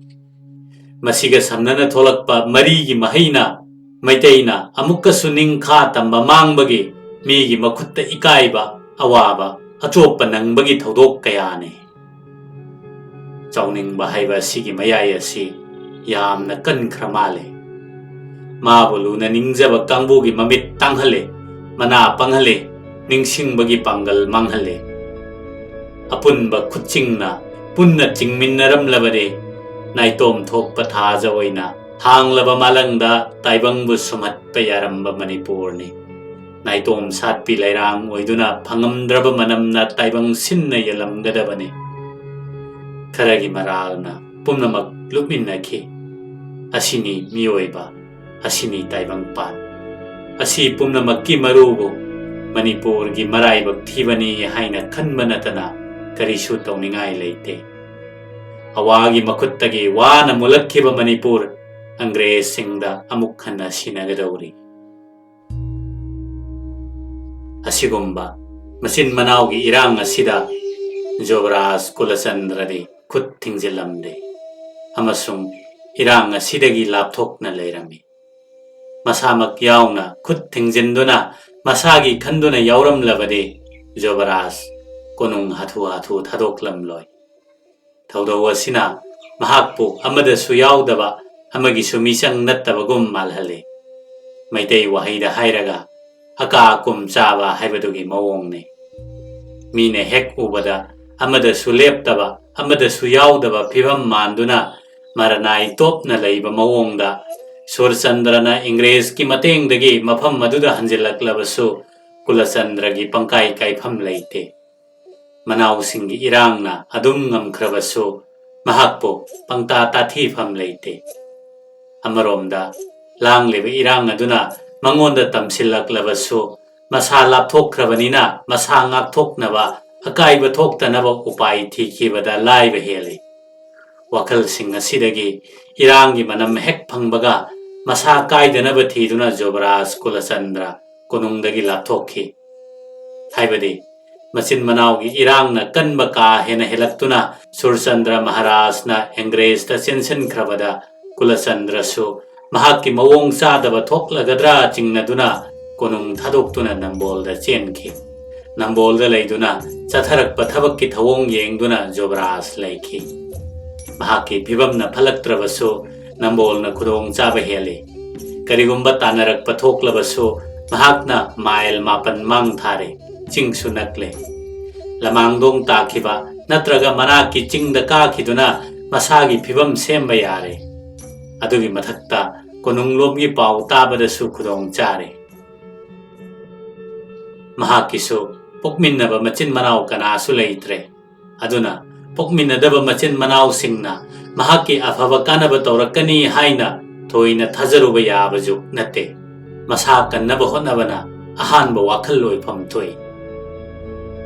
ꯃꯁꯤꯒ ꯁꯝꯅꯅ ꯊꯣꯛꯂꯛꯄ ꯃꯔꯤꯒꯤ ꯃꯍꯩꯅ ꯃꯩꯇꯩꯅ ꯑꯃꯨꯛꯀꯁꯨ ꯅꯤꯡꯈꯥ ꯇꯝꯕ ꯃꯥꯡꯕꯒꯤ ꯃꯤꯒꯤ ꯃꯈꯨꯠꯇ ꯏꯀꯥꯏꯕ, ꯑꯋꯥꯕ, ꯑꯆꯣꯞꯄ ꯅꯪꯕꯒꯤ ꯊꯧꯗꯣꯛ ꯀꯌꯥꯅꯤ꯫ ꯆꯥꯎꯅꯤꯡꯕ ꯍꯥꯏꯕ ꯑꯁꯤꯒꯤ ꯃꯌꯥꯏ ꯑꯁꯤ ꯌꯥꯝꯅ ꯀꯟꯈ꯭ꯔ ꯃꯥꯜꯂꯦ꯫ ꯃꯥꯕꯨ ꯂꯨꯅ ꯅꯤꯡꯖꯕ ꯀꯥꯡꯕꯨꯒꯤ ꯃꯃꯤꯠ ꯇꯥꯡꯍꯜꯂꯦ, ꯃꯅꯥ ꯄꯪꯍꯜꯂꯦ, ꯅꯤꯡꯁꯤꯡꯕꯒꯤ ꯄꯥꯡꯒꯜ ꯃꯥꯡꯍꯜꯂꯦ꯫ ꯑꯄꯨꯟꯕ ꯈꯨꯠꯆꯤꯡꯅ ꯄꯨꯟꯅ ꯆꯤꯡꯃꯤꯟꯅꯔꯝꯂꯕꯗꯤ ꯅꯥꯏꯇꯣꯝ ꯊꯣꯛꯄ ꯊꯥꯖ ꯑꯣꯏꯅ ꯍꯥꯡꯂꯕ ꯃꯥꯂꯪꯗ ꯇꯥꯏꯕꯪꯕꯨ ꯁꯨꯝꯍꯠꯄ ꯌꯥꯔꯝꯕ ꯃꯅꯤꯄꯨꯔꯅꯤ꯫ ꯅꯥꯏꯇꯣꯝ ꯁꯥꯠꯄꯤ ꯂꯩꯔꯥꯡ ꯑꯣꯏꯗꯨꯅ ꯐꯪꯉꯝꯗ꯭ꯔꯕ ꯃꯅꯝꯅ ꯇꯥꯏꯕꯪ ꯁꯤꯟꯅ ꯌꯦꯜꯂꯝꯒꯗꯕꯅꯤ꯫ ꯈꯔꯒꯤ ꯃꯔꯥꯜꯅ ꯄꯨꯝꯅꯃꯛ ꯂꯨꯞꯃꯤꯟꯅꯈꯤ꯫ ꯑꯁꯤꯅꯤ ꯃꯤꯑꯣꯏꯕ, ꯑꯁꯤꯅꯤ ꯇꯥꯏꯕꯪꯄꯥꯟ꯫ ꯑꯁꯤ ꯄꯨꯝꯅꯃꯛꯀꯤ ꯃꯔꯨꯕꯨ ꯃꯅꯤꯄꯨꯔꯒꯤ ꯃꯔꯥꯏꯕꯛ ꯊꯤꯕꯅꯤ ꯍꯥꯏꯅ ꯈꯟꯕ ꯅꯠꯇꯅ ꯀꯔꯤꯁꯨ ꯇꯧꯅꯤꯡꯉꯥꯏ ꯂꯩꯇꯦ꯫ ꯑꯋꯥꯒꯤ ꯃꯈꯨꯠꯇꯒꯤ ꯋꯥꯅ ꯃꯨꯜꯂꯛꯈꯤꯕ ꯃꯅꯤꯄꯨꯔ ꯑꯪꯒ꯭ꯔꯦꯖꯁꯤꯡꯗ ꯑꯃꯨꯛ ꯍꯟꯅ ꯁꯤꯟꯅꯒꯗꯧꯔꯤ꯫ ꯑꯁꯤꯒꯨꯝꯕ ꯃꯆꯤꯟ ꯃꯅꯥꯎꯒꯤ ꯏꯔꯥꯡ ꯑꯁꯤꯗ ꯖꯣꯕꯔꯥꯖ ꯀꯨꯂꯆꯟꯗ꯭ꯔꯗꯤ ꯈꯨꯠ ꯊꯤꯡꯖꯤꯜꯂꯝꯗꯦ ꯑꯃꯁꯨꯡ ꯏꯔꯥꯡ ꯑꯁꯤꯗꯒꯤ ꯂꯥꯞꯊꯣꯛꯅ ꯂꯩꯔꯝꯃꯤ꯫ ꯃꯁꯥꯃꯛ ꯌꯥꯎꯅ ꯈꯨꯠ ꯊꯤꯡꯖꯤꯟꯗꯨꯅ ꯃꯁꯥꯒꯤ ꯈꯟꯗꯨꯅ ꯌꯥꯎꯔꯝꯂꯕꯗꯤ ꯖꯣꯕꯔꯥꯖ ꯀꯣꯅꯨꯡ ꯍꯥꯊꯨ ꯍꯥꯊꯨ ꯊꯥꯗꯣꯛꯂꯝꯂꯣꯏ꯫ ꯊꯧꯗꯧ ꯑꯁꯤꯅ ꯃꯍꯥꯛꯄꯨ ꯑꯃꯗꯁꯨ ꯌꯥꯎꯗꯕ, ꯑꯃꯒꯤꯁꯨ ꯃꯤꯆꯪ ꯅꯠꯇꯕꯒꯨꯝ ꯃꯥꯜꯍꯜꯂꯤ꯫ ꯃꯩꯇꯩ ꯋꯥꯍꯩꯗ ꯍꯥꯏꯔꯒ, ꯑꯀꯥ ꯑꯀꯨꯝ ꯆꯥꯕ ꯍꯥꯏꯕꯗꯨꯒꯤ ꯃꯑꯣꯡꯅꯤ꯫ ꯃꯤꯅ ꯍꯦꯛ ꯎꯕꯗ ꯑꯃꯗꯁꯨ ꯂꯦꯞꯇꯕ, ꯑꯃꯗꯁꯨ ꯌꯥꯎꯗꯕ ꯐꯤꯚꯝ ꯃꯥꯟꯗꯨꯅ ꯃꯔꯅꯥꯏ ꯇꯣꯞꯅ ꯂꯩꯕ ꯃꯑꯣꯡꯗ ꯁꯨꯔꯆꯟꯗ꯭ꯔꯅ ꯏꯪꯒ꯭ꯔꯦꯖꯀꯤ ꯃꯇꯦꯡꯗꯒꯤ ꯃꯐꯝ ꯑꯗꯨꯗ ꯍꯟꯖꯤꯜꯂꯛꯂꯕꯁꯨ ꯀꯨꯂꯆꯟꯗ꯭ꯔꯒꯤ ꯄꯪꯀꯥꯏ ꯀꯥꯏꯐꯝ ꯂꯩꯇꯦ꯫ ꯃꯅꯥꯎꯁꯤꯡꯒꯤ ꯏꯔꯥꯡꯅ ꯑꯗꯨꯝ ꯉꯝꯈ꯭ꯔꯕꯁꯨ ꯃꯍꯥꯛꯄꯨ ꯄꯪꯇꯥ ꯇꯥꯊꯤꯐꯝ ꯂꯩꯇꯦ꯫ ꯑꯃꯔꯣꯝꯗ ꯂꯥꯡꯂꯤꯕ ꯏꯔꯥꯡ ꯑꯗꯨꯅ ꯃꯉꯣꯟꯗ ꯇꯝꯁꯤꯜꯂꯛꯂꯕꯁꯨ ꯃꯁꯥ ꯂꯥꯞꯊꯣꯛꯈ꯭ꯔꯕꯅꯤꯅ ꯃꯁꯥ ꯉꯥꯛꯊꯣꯛꯅꯕ ꯑꯀꯥꯏꯕ ꯊꯣꯛꯇꯅꯕ ꯎꯄꯥꯏ ꯊꯤꯈꯤꯕꯗ ꯂꯥꯏꯕ ꯍꯦꯜꯂꯤ꯫ ꯋꯥꯈꯜꯁꯤꯡ ꯑꯁꯤꯗꯒꯤ ꯏꯔꯥꯡꯒꯤ ꯃꯅꯝ ꯍꯦꯛ ꯐꯪꯕꯒ ꯃꯁꯥ ꯀꯥꯏꯗꯅꯕ ꯊꯤꯗꯨꯅ ꯖꯣꯕꯔꯥꯖ ꯀꯨꯂꯆꯟꯗ꯭ꯔ ꯀꯣꯅꯨꯡꯗꯒꯤ ꯂꯥꯞꯊꯣꯛꯈꯤ꯫ ꯍꯥꯏꯕꯗꯤ ꯃꯆꯤꯟ ꯃꯅꯥꯎꯒꯤ ꯏꯔꯥꯡꯅ ꯀꯟꯕ ꯀꯥ ꯍꯦꯟꯅ ꯍꯦꯜꯂꯛꯇꯨꯅ ꯁꯨꯔꯆꯟꯗ꯭ꯔ ꯃꯍꯥꯔꯥꯖꯅ ꯑꯪꯒ꯭ꯔꯦꯖꯇ ꯆꯦꯟꯁꯤꯟꯈ꯭ꯔꯕꯗ ꯀꯨꯂꯆꯟꯗ꯭ꯔꯁꯨ ꯃꯍꯥꯛꯀꯤ ꯃꯑꯣꯡ ꯆꯥꯗꯕ ꯊꯣꯛꯂꯒꯗ꯭ꯔꯥ ꯆꯤꯡꯅꯗꯨꯅ ꯀꯣꯅꯨꯡ ꯊꯥꯗꯣꯛꯇꯨꯅ ꯅꯝꯕꯣꯜꯗ ꯆꯦꯟꯈꯤ꯫ ꯅꯝꯕꯣꯜꯗ ꯂꯩꯗꯨꯅ ꯆꯠꯊꯔꯛꯄ ꯊꯕꯛꯀꯤ ꯊꯧꯑꯣꯡ ꯌꯦꯡꯗꯨꯅ ꯖꯣꯕꯔꯥꯖ ꯂꯩꯈꯤ꯫ ꯃꯍꯥꯛꯀꯤ ꯐꯤꯕꯝꯅ ꯐꯠꯂꯛꯇ꯭ꯔꯕꯁꯨ ꯅꯝꯕꯣꯜꯅ ꯈꯨꯗꯣꯡ ꯆꯥꯕ ꯍꯦꯜꯂꯤ꯫ ꯀꯔꯤꯒꯨꯝꯕ ꯇꯥꯟꯅꯔꯛꯄ ꯊꯣꯛꯂꯕꯁꯨ ꯃꯍꯥꯛꯅ ꯃꯥꯏꯜ ꯃꯥꯄꯟ ꯃꯥꯡ ꯊꯥꯔꯦ꯫ ꯆꯤꯡꯁꯨ ꯅꯛꯂꯦ꯫ ꯂꯃꯥꯡꯗꯣꯡ ꯇꯥꯈꯤꯕ ꯅꯠꯇ꯭ꯔꯒ ꯃꯅꯥꯛꯀꯤ ꯆꯤꯡꯗ ꯀꯥꯈꯤꯗꯨꯅ ꯃꯁꯥꯒꯤ ꯐꯤꯕꯝ ꯁꯦꯝꯕ ꯌꯥꯔꯦ꯫ ꯑꯗꯨꯒꯤ ꯃꯊꯛꯇ ꯀꯣꯅꯨꯡꯂꯣꯝꯒꯤ ꯄꯥꯎ ꯇꯥꯕꯗꯁꯨ ꯈꯨꯗꯣꯡ ꯆꯥꯔꯦ꯫ ꯃꯍꯥꯛꯀꯤꯁꯨ ꯄꯣꯛꯃꯤꯟꯅꯕ ꯃꯆꯤꯟ ꯃꯅꯥꯎ ꯀꯅꯥꯁꯨ ꯂꯩꯇ꯭ꯔꯦ꯫ ꯑꯗꯨꯅ ꯄꯣꯛꯃꯤꯟꯅꯗꯕ ꯃꯆꯤꯟ ꯃꯅꯥꯎꯁꯤꯡꯅ ꯃꯍꯥꯛꯀꯤ ꯑꯐꯕ ꯀꯥꯟꯅꯕ ꯇꯧꯔꯛꯀꯅꯤ ꯍꯥꯏꯅ ꯊꯣꯏꯅ ꯊꯥꯖꯔꯨꯕ ꯌꯥꯕꯁꯨ ꯅꯠꯇꯦ꯫ ꯃꯁꯥ ꯀꯟꯅꯕ ꯍꯣꯠꯅꯕꯅ ꯑꯍꯥꯟꯕ ꯋꯥꯈꯜ ꯑꯣꯏꯐꯝ ꯊꯣꯛꯏ꯫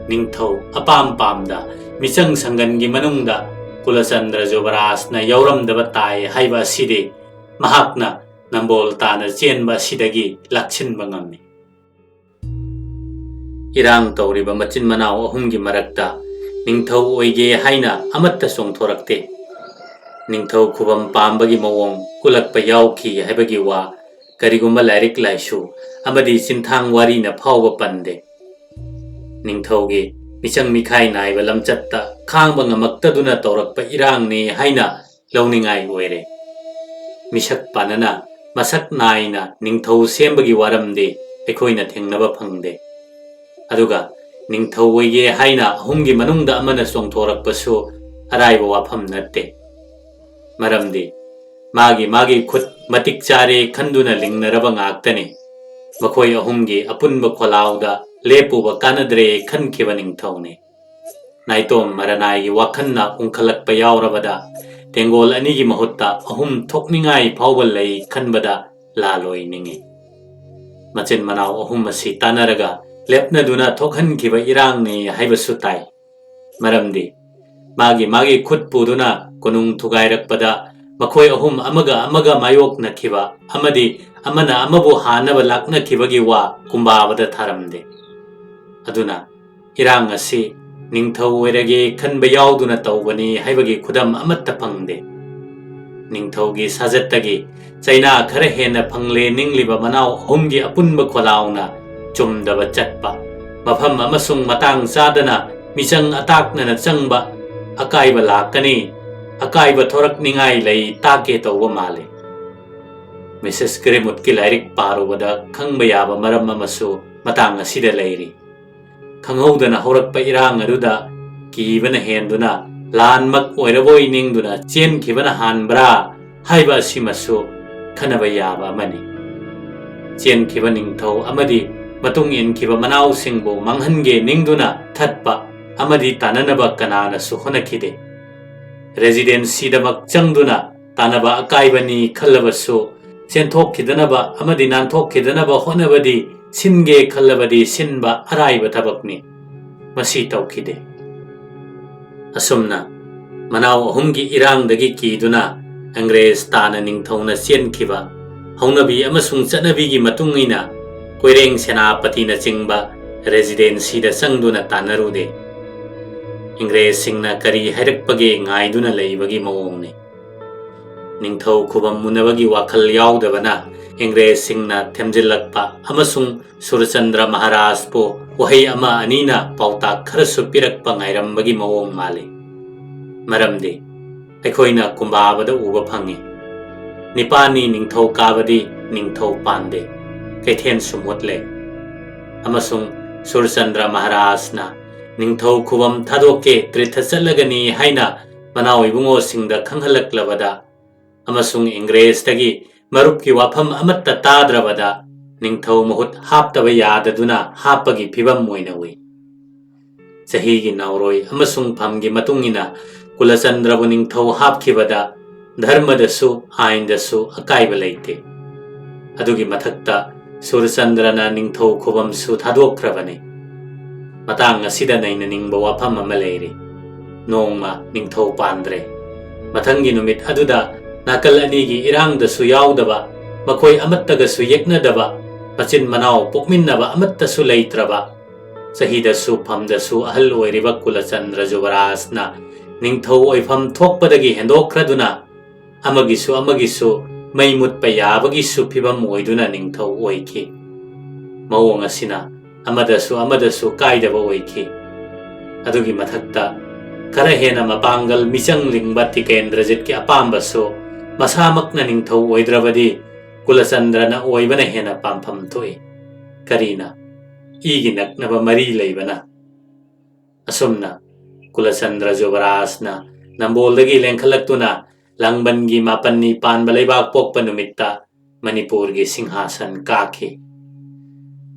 ꯅꯤꯡꯊꯧ ꯑꯄꯥꯝ ꯄꯥꯝꯗ ꯃꯤꯆꯪ ꯁꯪꯒꯟꯒꯤ ꯃꯅꯨꯡꯗ ꯀꯨꯂꯆꯟꯗ꯭ꯔ ꯖꯣꯕꯔꯥꯖꯅ ꯌꯥꯎꯔꯝꯗꯕ ꯇꯥꯏ ꯍꯥꯏꯕ ꯑꯁꯤꯗꯤ ꯃꯍꯥꯛꯅ ꯅꯝꯕꯣꯜ ꯇꯥꯅ ꯆꯦꯟꯕ ꯑꯁꯤꯗꯒꯤ ꯂꯥꯛꯁꯤꯟꯕ ꯉꯝꯃꯤ꯫ ꯏꯔꯥꯡ ꯇꯧꯔꯤꯕ ꯃꯆꯤꯟ ꯃꯅꯥꯎ ꯑꯍꯨꯝꯒꯤ ꯃꯔꯛꯇ ꯅꯤꯡꯊꯧ ꯑꯣꯏꯒꯦ ꯍꯥꯏꯅ ꯑꯃꯠꯇ ꯆꯣꯡꯊꯣꯔꯛꯇꯦ꯫ ꯅꯤꯡꯊꯧ ꯈꯨꯕꯝ ꯄꯥꯝꯕꯒꯤ ꯃꯑꯣꯡ ꯎꯠꯂꯛꯄ ꯌꯥꯎꯈꯤ ꯍꯥꯏꯕꯒꯤ ꯋꯥ ꯀꯔꯤꯒꯨꯝꯕ ꯂꯥꯏꯔꯤꯛ ꯂꯥꯏꯁꯨ ꯑꯃꯗꯤ ꯆꯤꯟꯊꯥꯡ ꯋꯥꯔꯤꯅ ꯐꯥꯎꯕ ꯄꯟꯗꯦ꯫ ꯅꯤꯡꯊꯧꯒꯤ ꯃꯤꯆꯪ ꯃꯤꯈꯥꯏ ꯅꯥꯏꯕ ꯂꯝꯆꯠꯇ ꯈꯥꯡꯕ ꯉꯝꯃꯛꯇꯗꯨꯅ ꯇꯧꯔꯛꯄ ꯏꯔꯥꯡꯅꯤ ꯍꯥꯏꯅ ꯂꯧꯅꯤꯡꯉꯥꯏ ꯑꯣꯏꯔꯦ꯫ ꯃꯤꯁꯛ ꯄꯥꯟꯅꯅ ꯃꯁꯛ ꯅꯥꯏꯅ ꯅꯤꯡꯊꯧ ꯁꯦꯝꯕꯒꯤ ꯋꯥꯔꯝꯗꯤ ꯑꯩꯈꯣꯏꯅ ꯊꯦꯡꯅꯕ ꯐꯪꯗꯦ꯫ ꯑꯗꯨꯒ ꯅꯤꯡꯊꯧ ꯑꯣꯏꯒꯦ ꯍꯥꯏꯅ ꯑꯍꯨꯝꯒꯤ ꯃꯅꯨꯡꯗ ꯑꯃꯅ ꯆꯣꯡꯊꯣꯔꯛꯄꯁꯨ ꯑꯔꯥꯏꯕ ꯋꯥꯐꯝ ꯅꯠꯇꯦ꯫ ꯃꯔꯝꯗꯤ ꯃꯥꯒꯤ ꯃꯥꯒꯤ ꯈꯨꯠ ꯃꯇꯤꯛ ꯆꯥꯔꯦ ꯈꯟꯗꯨꯅ ꯂꯤꯡꯅꯔꯕ ꯉꯥꯛꯇꯅꯤ꯫ ꯃꯈꯣꯏ ꯑꯍꯨꯝꯒꯤ ꯑꯄꯨꯟꯕ ꯈꯣꯜꯂꯥꯎꯗ ꯂꯦꯞꯄꯨꯕ ꯀꯥꯟꯅꯗ꯭ꯔꯦ ꯈꯟꯈꯤꯕ ꯅꯤꯡꯊꯧꯅꯤ꯫ ꯅꯥꯏꯇꯣꯝ ꯃꯔꯅꯥꯏꯒꯤ ꯋꯥꯈꯜꯅ ꯎꯪꯈꯠꯂꯛꯄ ꯌꯥꯎꯔꯕꯗ ꯇꯦꯡꯒꯣꯜ ꯑꯅꯤꯒꯤ ꯃꯍꯨꯠꯇ ꯑꯍꯨꯝ ꯊꯣꯛꯅꯤꯡꯉꯥꯏ ꯐꯥꯎꯕ ꯂꯩ ꯈꯟꯕꯗ ꯂꯥꯜꯂꯣꯏ ꯅꯤꯡꯏ꯫ ꯃꯆꯤꯟ ꯃꯅꯥꯎ ꯑꯍꯨꯝ ꯑꯁꯤ ꯇꯥꯟꯅꯔꯒ ꯂꯦꯞꯅꯗꯨꯅ ꯊꯣꯛꯍꯟꯈꯤꯕ ꯏꯔꯥꯡꯅꯤ ꯍꯥꯏꯕꯁꯨ ꯇꯥꯏ꯫ ꯃꯔꯝꯗꯤ ꯃꯥꯒꯤ ꯃꯥꯒꯤ ꯈꯨꯠ ꯄꯨꯗꯨꯅ ꯀꯣꯅꯨꯡ ꯊꯨꯒꯥꯏꯔꯛꯄꯗ ꯃꯈꯣꯏ ꯑꯍꯨꯝ ꯑꯃꯒ ꯑꯃꯒ ꯃꯥꯌꯣꯛꯅꯈꯤꯕ ꯑꯃꯗꯤ ꯑꯃꯅ ꯑꯃꯕꯨ ꯍꯥꯟꯅꯕ ꯂꯥꯛꯅꯈꯤꯕꯒꯤ ꯋꯥ ꯀꯨꯝꯕꯥꯕꯗ ꯊꯥꯔꯝꯗꯦ꯫ ꯑꯗꯨꯅ ꯏꯔꯥꯡ ꯑꯁꯤ ꯅꯤꯡꯊꯧ ꯑꯣꯏꯔꯒꯦ ꯈꯟꯕ ꯌꯥꯎꯗꯨꯅ ꯇꯧꯕꯅꯤ ꯍꯥꯏꯕꯒꯤ ꯈꯨꯗꯝ ꯑꯃꯠꯇ ꯐꯪꯗꯦ꯫ ꯅꯤꯡꯊꯧꯒꯤ ꯁꯥꯖꯠꯇꯒꯤ ꯆꯩꯅꯥ ꯈꯔ ꯍꯦꯟꯅ ꯐꯪꯂꯦ ꯅꯤꯡꯂꯤꯕ ꯃꯅꯥꯎ ꯑꯍꯨꯝꯒꯤ ꯑꯄꯨꯟꯕ ꯈꯣꯜꯂꯥꯎꯅ ꯆꯨꯝꯗꯕ ꯆꯠꯄ, ꯃꯐꯝ ꯑꯃꯁꯨꯡ ꯃꯇꯥꯡ ꯆꯥꯗꯅ ꯃꯤꯆꯪ ꯑꯇꯥꯛꯅꯅ ꯆꯪꯕ ꯑꯀꯥꯏꯕ ꯂꯥꯛꯀꯅꯤ꯫ ꯑꯀꯥꯏꯕ ꯊꯣꯔꯛꯅꯤꯡꯉꯥꯏ ꯂꯩ ꯇꯥꯛꯀꯦ ꯇꯧꯕ ꯃꯥꯜꯂꯤ꯫ ꯃꯤꯁꯦꯁ ꯒ꯭ꯔꯤꯝꯋꯨꯗꯀꯤ ꯂꯥꯏꯔꯤꯛ ꯄꯥꯔꯨꯕꯗ ꯈꯪꯕ ꯌꯥꯕ ꯃꯔꯝ ꯑꯃꯁꯨ ꯃꯇꯥꯡ ꯑꯁꯤꯗ ꯂꯩꯔꯤ꯫ ꯈꯪꯍꯧꯗꯅ ꯍꯧꯔꯛꯄ ꯏꯔꯥꯡ ꯑꯗꯨꯗ ꯀꯤꯕꯅ ꯍꯦꯟꯗꯨꯅ ꯂꯥꯟꯃꯛ ꯑꯣꯏꯔꯕꯣꯏ ꯅꯤꯡꯗꯨꯅ ꯆꯦꯟꯈꯤꯕꯅ ꯍꯥꯟꯕ꯭ꯔꯥ ꯍꯥꯏꯕ ꯑꯁꯤꯃꯁꯨ ꯈꯟꯅꯕ ꯌꯥꯕ ꯑꯃꯅꯤ꯫ ꯆꯦꯟꯈꯤꯕ ꯅꯤꯡꯊꯧ ꯑꯃꯗꯤ ꯃꯇꯨꯡ ꯏꯟꯈꯤꯕ ꯃꯅꯥꯎꯁꯤꯡꯕꯨ ꯃꯥꯡꯍꯟꯒꯦ ꯅꯤꯡꯗꯨꯅ ꯊꯠꯄ ꯑꯃꯗꯤ ꯇꯥꯟꯅꯅꯕ ꯀꯅꯥꯅꯁꯨ ꯍꯣꯠꯅꯈꯤꯗꯦ꯫ ꯔꯦꯖꯤꯗꯦꯟꯁꯤꯗꯃꯛ ꯆꯪꯗꯨꯅ ꯇꯥꯟꯅꯕ ꯑꯀꯥꯏꯕꯅꯤ ꯈꯜꯂꯕꯁꯨ, ꯆꯦꯟꯊꯣꯛꯈꯤꯗꯅꯕ ꯑꯃꯗꯤ ꯅꯥꯟꯊꯣꯛꯈꯤꯗꯅꯕ ꯍꯣꯠꯅꯕꯗꯤ ꯁꯤꯟꯒꯦ ꯈꯜꯂꯕꯗꯤ ꯁꯤꯟꯕ ꯑꯔꯥꯏꯕ ꯊꯕꯛꯅꯤ꯫ ꯃꯁꯤ ꯇꯧꯈꯤꯗꯦ꯫ ꯑꯁꯨꯝꯅ ꯃꯅꯥꯎ ꯑꯍꯨꯝꯒꯤ ꯏꯔꯥꯡꯗꯒꯤ ꯀꯤꯗꯨꯅ ꯑꯪꯒ꯭ꯔꯦꯖ ꯇꯥꯅ ꯅꯤꯡꯊꯧꯅ ꯆꯦꯟꯈꯤꯕ ꯍꯧꯅꯕꯤ ꯑꯃꯁꯨꯡ ꯆꯠꯅꯕꯤꯒꯤ ꯃꯇꯨꯡ ꯏꯟꯅ ꯀꯣꯏꯔꯦꯡ ꯁꯦꯅꯥꯄꯇꯤꯅꯆꯤꯡꯕ ꯔꯦꯖꯤꯗꯦꯟꯁꯤꯗ ꯆꯪꯗꯨꯅ ꯇꯥꯟꯅꯔꯨꯗꯦ꯫ ꯏꯪꯒ꯭ꯔꯦꯖꯁꯤꯡꯅ ꯀꯔꯤ ꯍꯥꯏꯔꯛꯄꯒꯦ ꯉꯥꯏꯗꯨꯅ ꯂꯩꯕꯒꯤ ꯃꯑꯣꯡꯅꯤ꯫ ꯅꯤꯡꯊꯧ ꯈꯨꯕꯝ ꯃꯨꯟꯅꯕꯒꯤ ꯋꯥꯈꯜ ꯌꯥꯎꯗꯕꯅ ꯏꯪꯒ꯭ꯔꯦꯖꯁꯤꯡꯅ ꯊꯦꯝꯖꯤꯜꯂꯛꯄ ꯑꯃꯁꯨꯡ ꯁꯨꯔꯆꯟꯗ꯭ꯔ ꯃꯍꯥꯔꯥꯖꯄꯨ ꯋꯥꯍꯩ ꯑꯃ ꯑꯅꯤꯅ ꯄꯥꯎꯇꯥꯛ ꯈꯔꯁꯨ ꯄꯤꯔꯛꯄ ꯉꯥꯏꯔꯝꯕꯒꯤ ꯃꯑꯣꯡ ꯃꯥꯜꯂꯤ꯫ ꯃꯔꯝꯗꯤ ꯑꯩꯈꯣꯏꯅ ꯀꯨꯝꯕꯥꯕꯗ ꯎꯕ ꯐꯪꯏ꯫ ꯅꯤꯄꯥꯅꯤ ꯅꯤꯡꯊꯧ ꯀꯥꯕꯗꯤ ꯅꯤꯡꯊꯧ ꯄꯥꯟꯗꯦ, ꯀꯩꯊꯦꯜꯁꯨ ꯃꯨꯠꯂꯦ꯫ ꯑꯃꯁꯨꯡ ꯁꯨꯔꯆꯟꯗ꯭ꯔ ꯃꯍꯥꯔꯥꯖꯅ ꯅꯤꯡꯊꯧ ꯈꯨꯕꯝ ꯊꯥꯗꯣꯛꯀꯦ ꯇ꯭ꯔꯤꯊ ꯆꯠꯂꯒꯅꯤ ꯍꯥꯏꯅ ꯃꯅꯥꯎ ꯏꯕꯨꯡꯉꯣꯁꯤꯡꯗ ꯈꯪꯍꯜꯂꯛꯂꯕꯗ ꯑꯃꯁꯨꯡ ꯏꯪꯒ꯭ꯔꯦꯖꯇꯒꯤ ꯃꯔꯨꯞꯀꯤ ꯋꯥꯐꯝ ꯑꯃꯠꯇ ꯇꯥꯗ꯭ꯔꯕꯗ ꯅꯤꯡꯊꯧ ꯃꯍꯨꯠ ꯍꯥꯞꯇꯕ ꯌꯥꯗꯗꯨꯅ ꯍꯥꯞꯄꯒꯤ ꯐꯤꯕꯝ ꯑꯣꯏꯅ ꯎꯏ꯫ ꯆꯍꯤꯒꯤ ꯅꯥꯎꯔꯣꯏ ꯑꯃꯁꯨꯡ ꯐꯝꯒꯤ ꯃꯇꯨꯡ ꯏꯟꯅ ꯀꯨꯂꯆꯟꯗ꯭ꯔꯕꯨ ꯅꯤꯡꯊꯧ ꯍꯥꯞꯈꯤꯕꯗ ꯙꯔꯃꯗꯁꯨ ꯑꯥꯏꯟꯗꯁꯨ ꯑꯀꯥꯏꯕ ꯂꯩꯇꯦ꯫ ꯑꯗꯨꯒꯤ ꯃꯊꯛꯇ ꯁꯨꯔꯆꯟꯗ꯭ꯔꯅ ꯅꯤꯡꯊꯧ ꯈꯨꯕꯝꯁꯨ ꯊꯥꯗꯣꯛꯈ꯭ꯔꯕꯅꯤ꯫ ꯃꯇꯥꯡ ꯑꯁꯤꯗ ꯅꯩꯅꯅꯤꯡꯕ ꯋꯥꯐꯝ ꯑꯃ ꯂꯩꯔꯤ꯫ ꯅꯣꯡꯃ ꯅꯤꯡꯊꯧ ꯄꯥꯟꯗ꯭ꯔꯦ꯫ ꯃꯊꯪꯒꯤ ꯅꯨꯃꯤꯠ ꯑꯗꯨꯗ ꯅꯥꯀꯜ ꯑꯅꯤꯒꯤ ꯏꯔꯥꯡꯗꯁꯨ ꯌꯥꯎꯗꯕ, ꯃꯈꯣꯏ ꯑꯃꯠꯇꯒꯁꯨ ꯌꯦꯛꯅꯗꯕ, ꯃꯆꯤꯟ ꯃꯅꯥꯎ ꯄꯣꯛꯃꯤꯟꯅꯕ ꯑꯃꯠꯇꯁꯨ ꯂꯩꯇ꯭ꯔꯕ, ꯆꯍꯤꯗꯁꯨ ꯐꯝꯗꯁꯨ ꯑꯍꯜ ꯑꯣꯏꯔꯤꯕ ꯀꯨꯂꯆꯟꯗ꯭ꯔ ꯖꯨꯕꯔꯥꯖꯅ ꯅꯤꯡꯊꯧ ꯑꯣꯏꯐꯝ ꯊꯣꯛꯄꯗꯒꯤ ꯍꯦꯟꯗꯣꯛꯈ꯭ꯔꯗꯨꯅ ꯑꯃꯒꯤꯁꯨ ꯑꯃꯒꯤꯁꯨ ꯃꯩ ꯃꯨꯠꯄ ꯌꯥꯕꯒꯤꯁꯨ ꯐꯤꯕꯝ ꯑꯣꯏꯗꯨꯅ ꯅꯤꯡꯊꯧ ꯑꯣꯏꯈꯤ꯫ ꯃꯑꯣꯡ ꯑꯁꯤꯅ ꯑꯃꯗꯁꯨ ꯑꯃꯗꯁꯨ ꯀꯥꯏꯗꯕ ꯑꯣꯏꯈꯤ꯫ ꯑꯗꯨꯒꯤ ꯃꯊꯛꯇ ꯈꯔ ꯍꯦꯟꯅ ꯃꯄꯥꯡꯒꯜ ꯃꯤꯆꯪ ꯂꯤꯡꯕ ꯇꯤꯀꯦꯟꯗ꯭ꯔꯖꯤꯠꯀꯤ ꯑꯄꯥꯝꯕꯁꯨ ꯃꯁꯥꯃꯛꯅ ꯅꯤꯡꯊꯧ ꯑꯣꯏꯗ꯭ꯔꯕꯗꯤ ꯀꯨꯂꯆꯟꯗ꯭ꯔꯅ ꯑꯣꯏꯕꯅ ꯍꯦꯟꯅ ꯄꯥꯝꯐꯝ ꯊꯣꯛꯏ꯫ ꯀꯔꯤꯅ ꯏꯒꯤ ꯅꯛꯅꯕ ꯃꯔꯤ ꯂꯩꯕꯅ? ꯑꯁꯨꯝꯅ ꯀꯨꯂꯆꯟꯗ꯭ꯔ ꯖꯨꯕꯔꯥꯖꯅ ꯅꯝꯕꯣꯜꯗꯒꯤ ꯂꯦꯡꯈꯠꯂꯛꯇꯨꯅ ꯂꯥꯡꯕꯟꯒꯤ ꯃꯥꯄꯟꯅꯤ ꯄꯥꯟꯕ ꯂꯩꯕꯥꯛ ꯄꯣꯛꯄ ꯅꯨꯃꯤꯠꯇ ꯃꯅꯤꯄꯨꯔꯒꯤ ꯁꯤꯡꯍꯥꯁꯟ ꯀꯥꯈꯤ꯫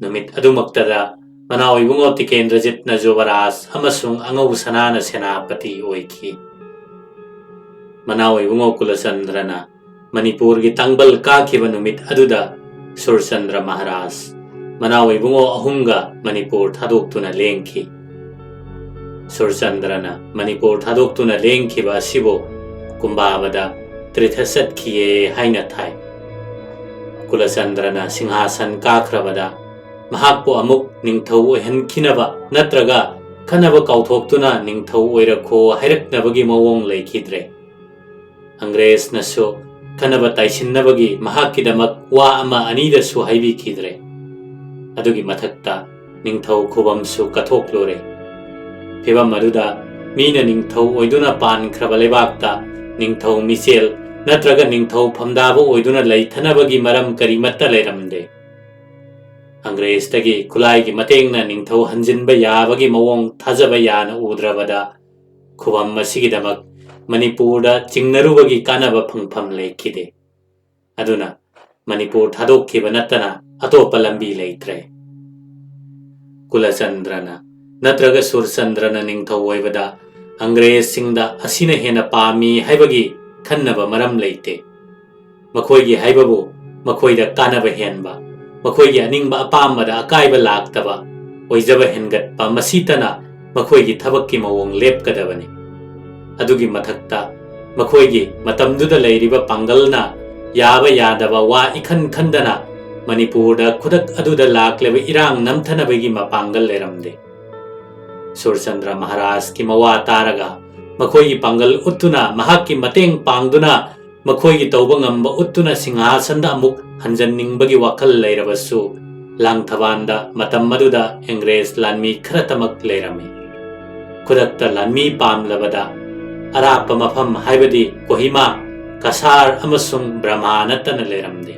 ꯅꯨꯃꯤꯠ ꯑꯗꯨꯃꯛꯇꯗ ꯃꯅꯥꯎ ꯏꯕꯨꯡꯉꯣ ꯇꯤꯀꯦꯟꯗ꯭ꯔꯖꯤꯠꯅ ꯖꯨꯕꯔꯥꯖ ꯑꯃꯁꯨꯡ ꯑꯉꯧ ꯁꯅꯥꯅ ꯁꯦꯅꯥꯄꯇꯤ ꯑꯣꯏꯈꯤ꯫ ꯃꯅꯥꯎ ꯏꯕꯨꯡꯉꯣ ꯀꯨꯂꯆꯟꯗ꯭ꯔꯅ ꯃꯅꯤꯄꯨꯔꯒꯤ ꯇꯥꯡꯕꯜ ꯀꯥꯈꯤꯕ ꯅꯨꯃꯤꯠ ꯑꯗꯨꯗ ꯁꯨꯔꯆꯟꯗ꯭ꯔ ꯃꯍꯥꯔꯥꯖ ꯃꯅꯥꯎ ꯏꯕꯨꯡꯉꯣ ꯑꯍꯨꯝꯒ ꯃꯅꯤꯄꯨꯔ ꯊꯥꯗꯣꯛꯇꯨꯅ ꯂꯦꯡꯈꯤ꯫ ꯁꯨꯔꯆꯟꯗ꯭ꯔꯅ ꯃꯅꯤꯄꯨꯔ ꯊꯥꯗꯣꯛꯇꯨꯅ ꯂꯦꯡꯈꯤꯕ ꯑꯁꯤꯕꯨ ꯀꯨꯝꯕꯥꯕꯗ ꯇ꯭ꯔꯤꯊ ꯆꯠꯈꯤꯌꯦ ꯍꯥꯏꯅ ꯊꯥꯏ꯫ ꯀꯨꯂꯆꯟꯗ꯭ꯔꯅ ꯁꯤꯡꯍꯥꯁꯟ ꯀꯥꯈ꯭ꯔꯕꯗ ꯃꯍꯥꯛꯄꯨ ꯑꯃꯨꯛ ꯅꯤꯡꯊꯧ ꯑꯣꯏꯍꯟꯈꯤꯅꯕ ꯅꯠꯇ꯭ꯔꯒ ꯈꯟꯅꯕ ꯀꯥꯎꯊꯣꯛꯇꯨꯅ ꯅꯤꯡꯊꯧ ꯑꯣꯏꯔꯛꯈꯣ ꯍꯥꯏꯔꯛꯅꯕꯒꯤ ꯃꯑꯣꯡ ꯂꯩꯈꯤꯗ꯭ꯔꯦ꯫ ꯑꯪꯒ꯭ꯔꯦꯖꯅꯁꯨ ꯈꯟꯅꯕ ꯇꯥꯏꯁꯤꯟꯅꯕꯒꯤ ꯃꯍꯥꯛꯀꯤꯗꯃꯛ ꯋꯥ ꯑꯃ ꯑꯅꯤꯗꯁꯨ ꯍꯥꯏꯕꯤꯈꯤꯗ꯭ꯔꯦ꯫ ꯑꯗꯨꯒꯤ ꯃꯊꯛꯇ ꯅꯤꯡꯊꯧ ꯈꯨꯕꯝꯁꯨ ꯀꯠꯊꯣꯛꯂꯨꯔꯦ꯫ ꯐꯤꯚꯝ ꯑꯗꯨꯗ ꯃꯤꯅ ꯅꯤꯡꯊꯧ ꯑꯣꯏꯗꯨꯅ ꯄꯥꯟꯈ꯭ꯔꯕ ꯂꯩꯕꯥꯛꯇ ꯅꯤꯡꯊꯧ ꯃꯤꯆꯦꯜ ꯅꯠꯇ꯭ꯔꯒ ꯅꯤꯡꯊꯧ ꯐꯝꯗꯥꯕ ꯑꯣꯏꯗꯨꯅ ꯂꯩꯊꯅꯕꯒꯤ ꯃꯔꯝ ꯀꯔꯤꯃꯠꯇ ꯂꯩꯔꯝꯗꯦ꯫ ꯑꯪꯒ꯭ꯔꯦꯖꯇꯒꯤ ꯈꯨꯠꯂꯥꯏꯒꯤ ꯃꯇꯦꯡꯅ ꯅꯤꯡꯊꯧ ꯍꯟꯖꯤꯟꯕ ꯌꯥꯕꯒꯤ ꯃꯑꯣꯡ ꯊꯥꯖꯕ ꯌꯥꯅ ꯎꯗ꯭ꯔꯕꯗ ꯈꯨꯕꯝ ꯑꯁꯤꯒꯤꯗꯃꯛ ꯃꯅꯤꯄꯨꯔꯗ ꯆꯤꯡꯅꯔꯨꯕꯒꯤ ꯀꯥꯟꯅꯕ ꯐꯪꯐꯝ ꯂꯩꯈꯤꯗꯦ꯫ ꯑꯗꯨꯅ ꯃꯅꯤꯄꯨꯔ ꯊꯥꯗꯣꯛꯈꯤꯕ ꯅꯠꯇꯅ ꯑꯇꯣꯞꯄ ꯂꯝꯕꯤ ꯂꯩꯇ꯭ꯔꯦ꯫ ꯀꯨꯂꯆꯟꯗ꯭ꯔꯅ ꯅꯠꯇ꯭ꯔꯒ ꯁꯨꯔꯆꯟꯗ꯭ꯔꯅ ꯅꯤꯡꯊꯧ ꯑꯣꯏꯕꯗ ꯑꯪꯒ꯭ꯔꯦꯖꯁꯤꯡꯗ ꯑꯁꯤꯅ ꯍꯦꯟꯅ ꯄꯥꯝꯃꯤ ꯍꯥꯏꯕꯒꯤ ꯈꯟꯅꯕ ꯃꯔꯝ ꯂꯩꯇꯦ꯫ ꯃꯈꯣꯏꯒꯤ ꯍꯥꯏꯕꯕꯨ ꯃꯈꯣꯏꯗ ꯀꯥꯟꯅꯕ ꯍꯦꯟꯕ, ꯃꯈꯣꯏꯒꯤ ꯑꯅꯤꯡꯕ ꯑꯄꯥꯝꯕꯗ ꯑꯀꯥꯏꯕ ꯂꯥꯛꯇꯕ, ꯑꯣꯏꯖꯕ ꯍꯦꯟꯒꯠꯄ, ꯃꯁꯤꯇꯅ ꯃꯈꯣꯏꯒꯤ ꯊꯕꯛꯀꯤ ꯃꯑꯣꯡ ꯂꯦꯞꯀꯗꯕꯅꯤ꯫ ꯑꯗꯨꯒꯤ ꯃꯊꯛꯇ ꯃꯈꯣꯏꯒꯤ ꯃꯇꯝꯗꯨꯗ ꯂꯩꯔꯤꯕ ꯄꯥꯡꯒꯜꯅ ꯌꯥꯕ ꯌꯥꯗꯕ ꯋꯥ ꯏꯈꯟ ꯈꯟꯗꯅ ꯃꯅꯤꯄꯨꯔꯗ ꯈꯨꯗꯛ ꯑꯗꯨꯗ ꯂꯥꯛꯂꯤꯕ ꯏꯔꯥꯡ ꯅꯝꯊꯅꯕꯒꯤ ꯃꯄꯥꯡꯒꯜ ꯂꯩꯔꯝꯗꯦ꯫ ꯁꯨꯔꯆꯟꯗ꯭ꯔ ꯃꯍꯥꯔꯥꯖꯀꯤ ꯃꯋꯥ ꯇꯥꯔꯒ ꯃꯈꯣꯏꯒꯤ ꯄꯥꯡꯒꯜ ꯎꯠꯇꯨꯅ ꯃꯍꯥꯛꯀꯤ ꯃꯇꯦꯡ ꯄꯥꯡꯗꯨꯅ ꯃꯈꯣꯏꯒꯤ ꯇꯧꯕ ꯉꯝꯕ ꯎꯠꯇꯨꯅ ꯁꯤꯡꯍꯥꯁꯟꯗ ꯑꯃꯨꯛ ꯍꯟꯖꯟꯅꯤꯡꯕꯒꯤ ꯋꯥꯈꯜ ꯂꯩꯔꯕꯁꯨ, ꯂꯥꯡꯊꯕꯥꯟꯗ ꯃꯇꯝ ꯑꯗꯨꯗ ꯑꯦꯡꯒ꯭ꯔꯦꯖ ꯂꯥꯟꯃꯤ ꯈꯔꯇꯃꯛ ꯂꯩꯔꯝꯃꯤ꯫ ꯈꯨꯗꯛꯇ ꯂꯥꯟꯃꯤ ꯄꯥꯝꯂꯕꯗ ꯑꯔꯥꯞꯄ ꯃꯐꯝ, ꯍꯥꯏꯕꯗꯤ ꯀꯣꯍꯤꯃꯥ, ꯀꯁꯥꯔ ꯑꯃꯁꯨꯡ ꯕ꯭ꯔꯍꯃꯥ ꯅꯠꯇꯅ ꯂꯩꯔꯝꯗꯦ꯫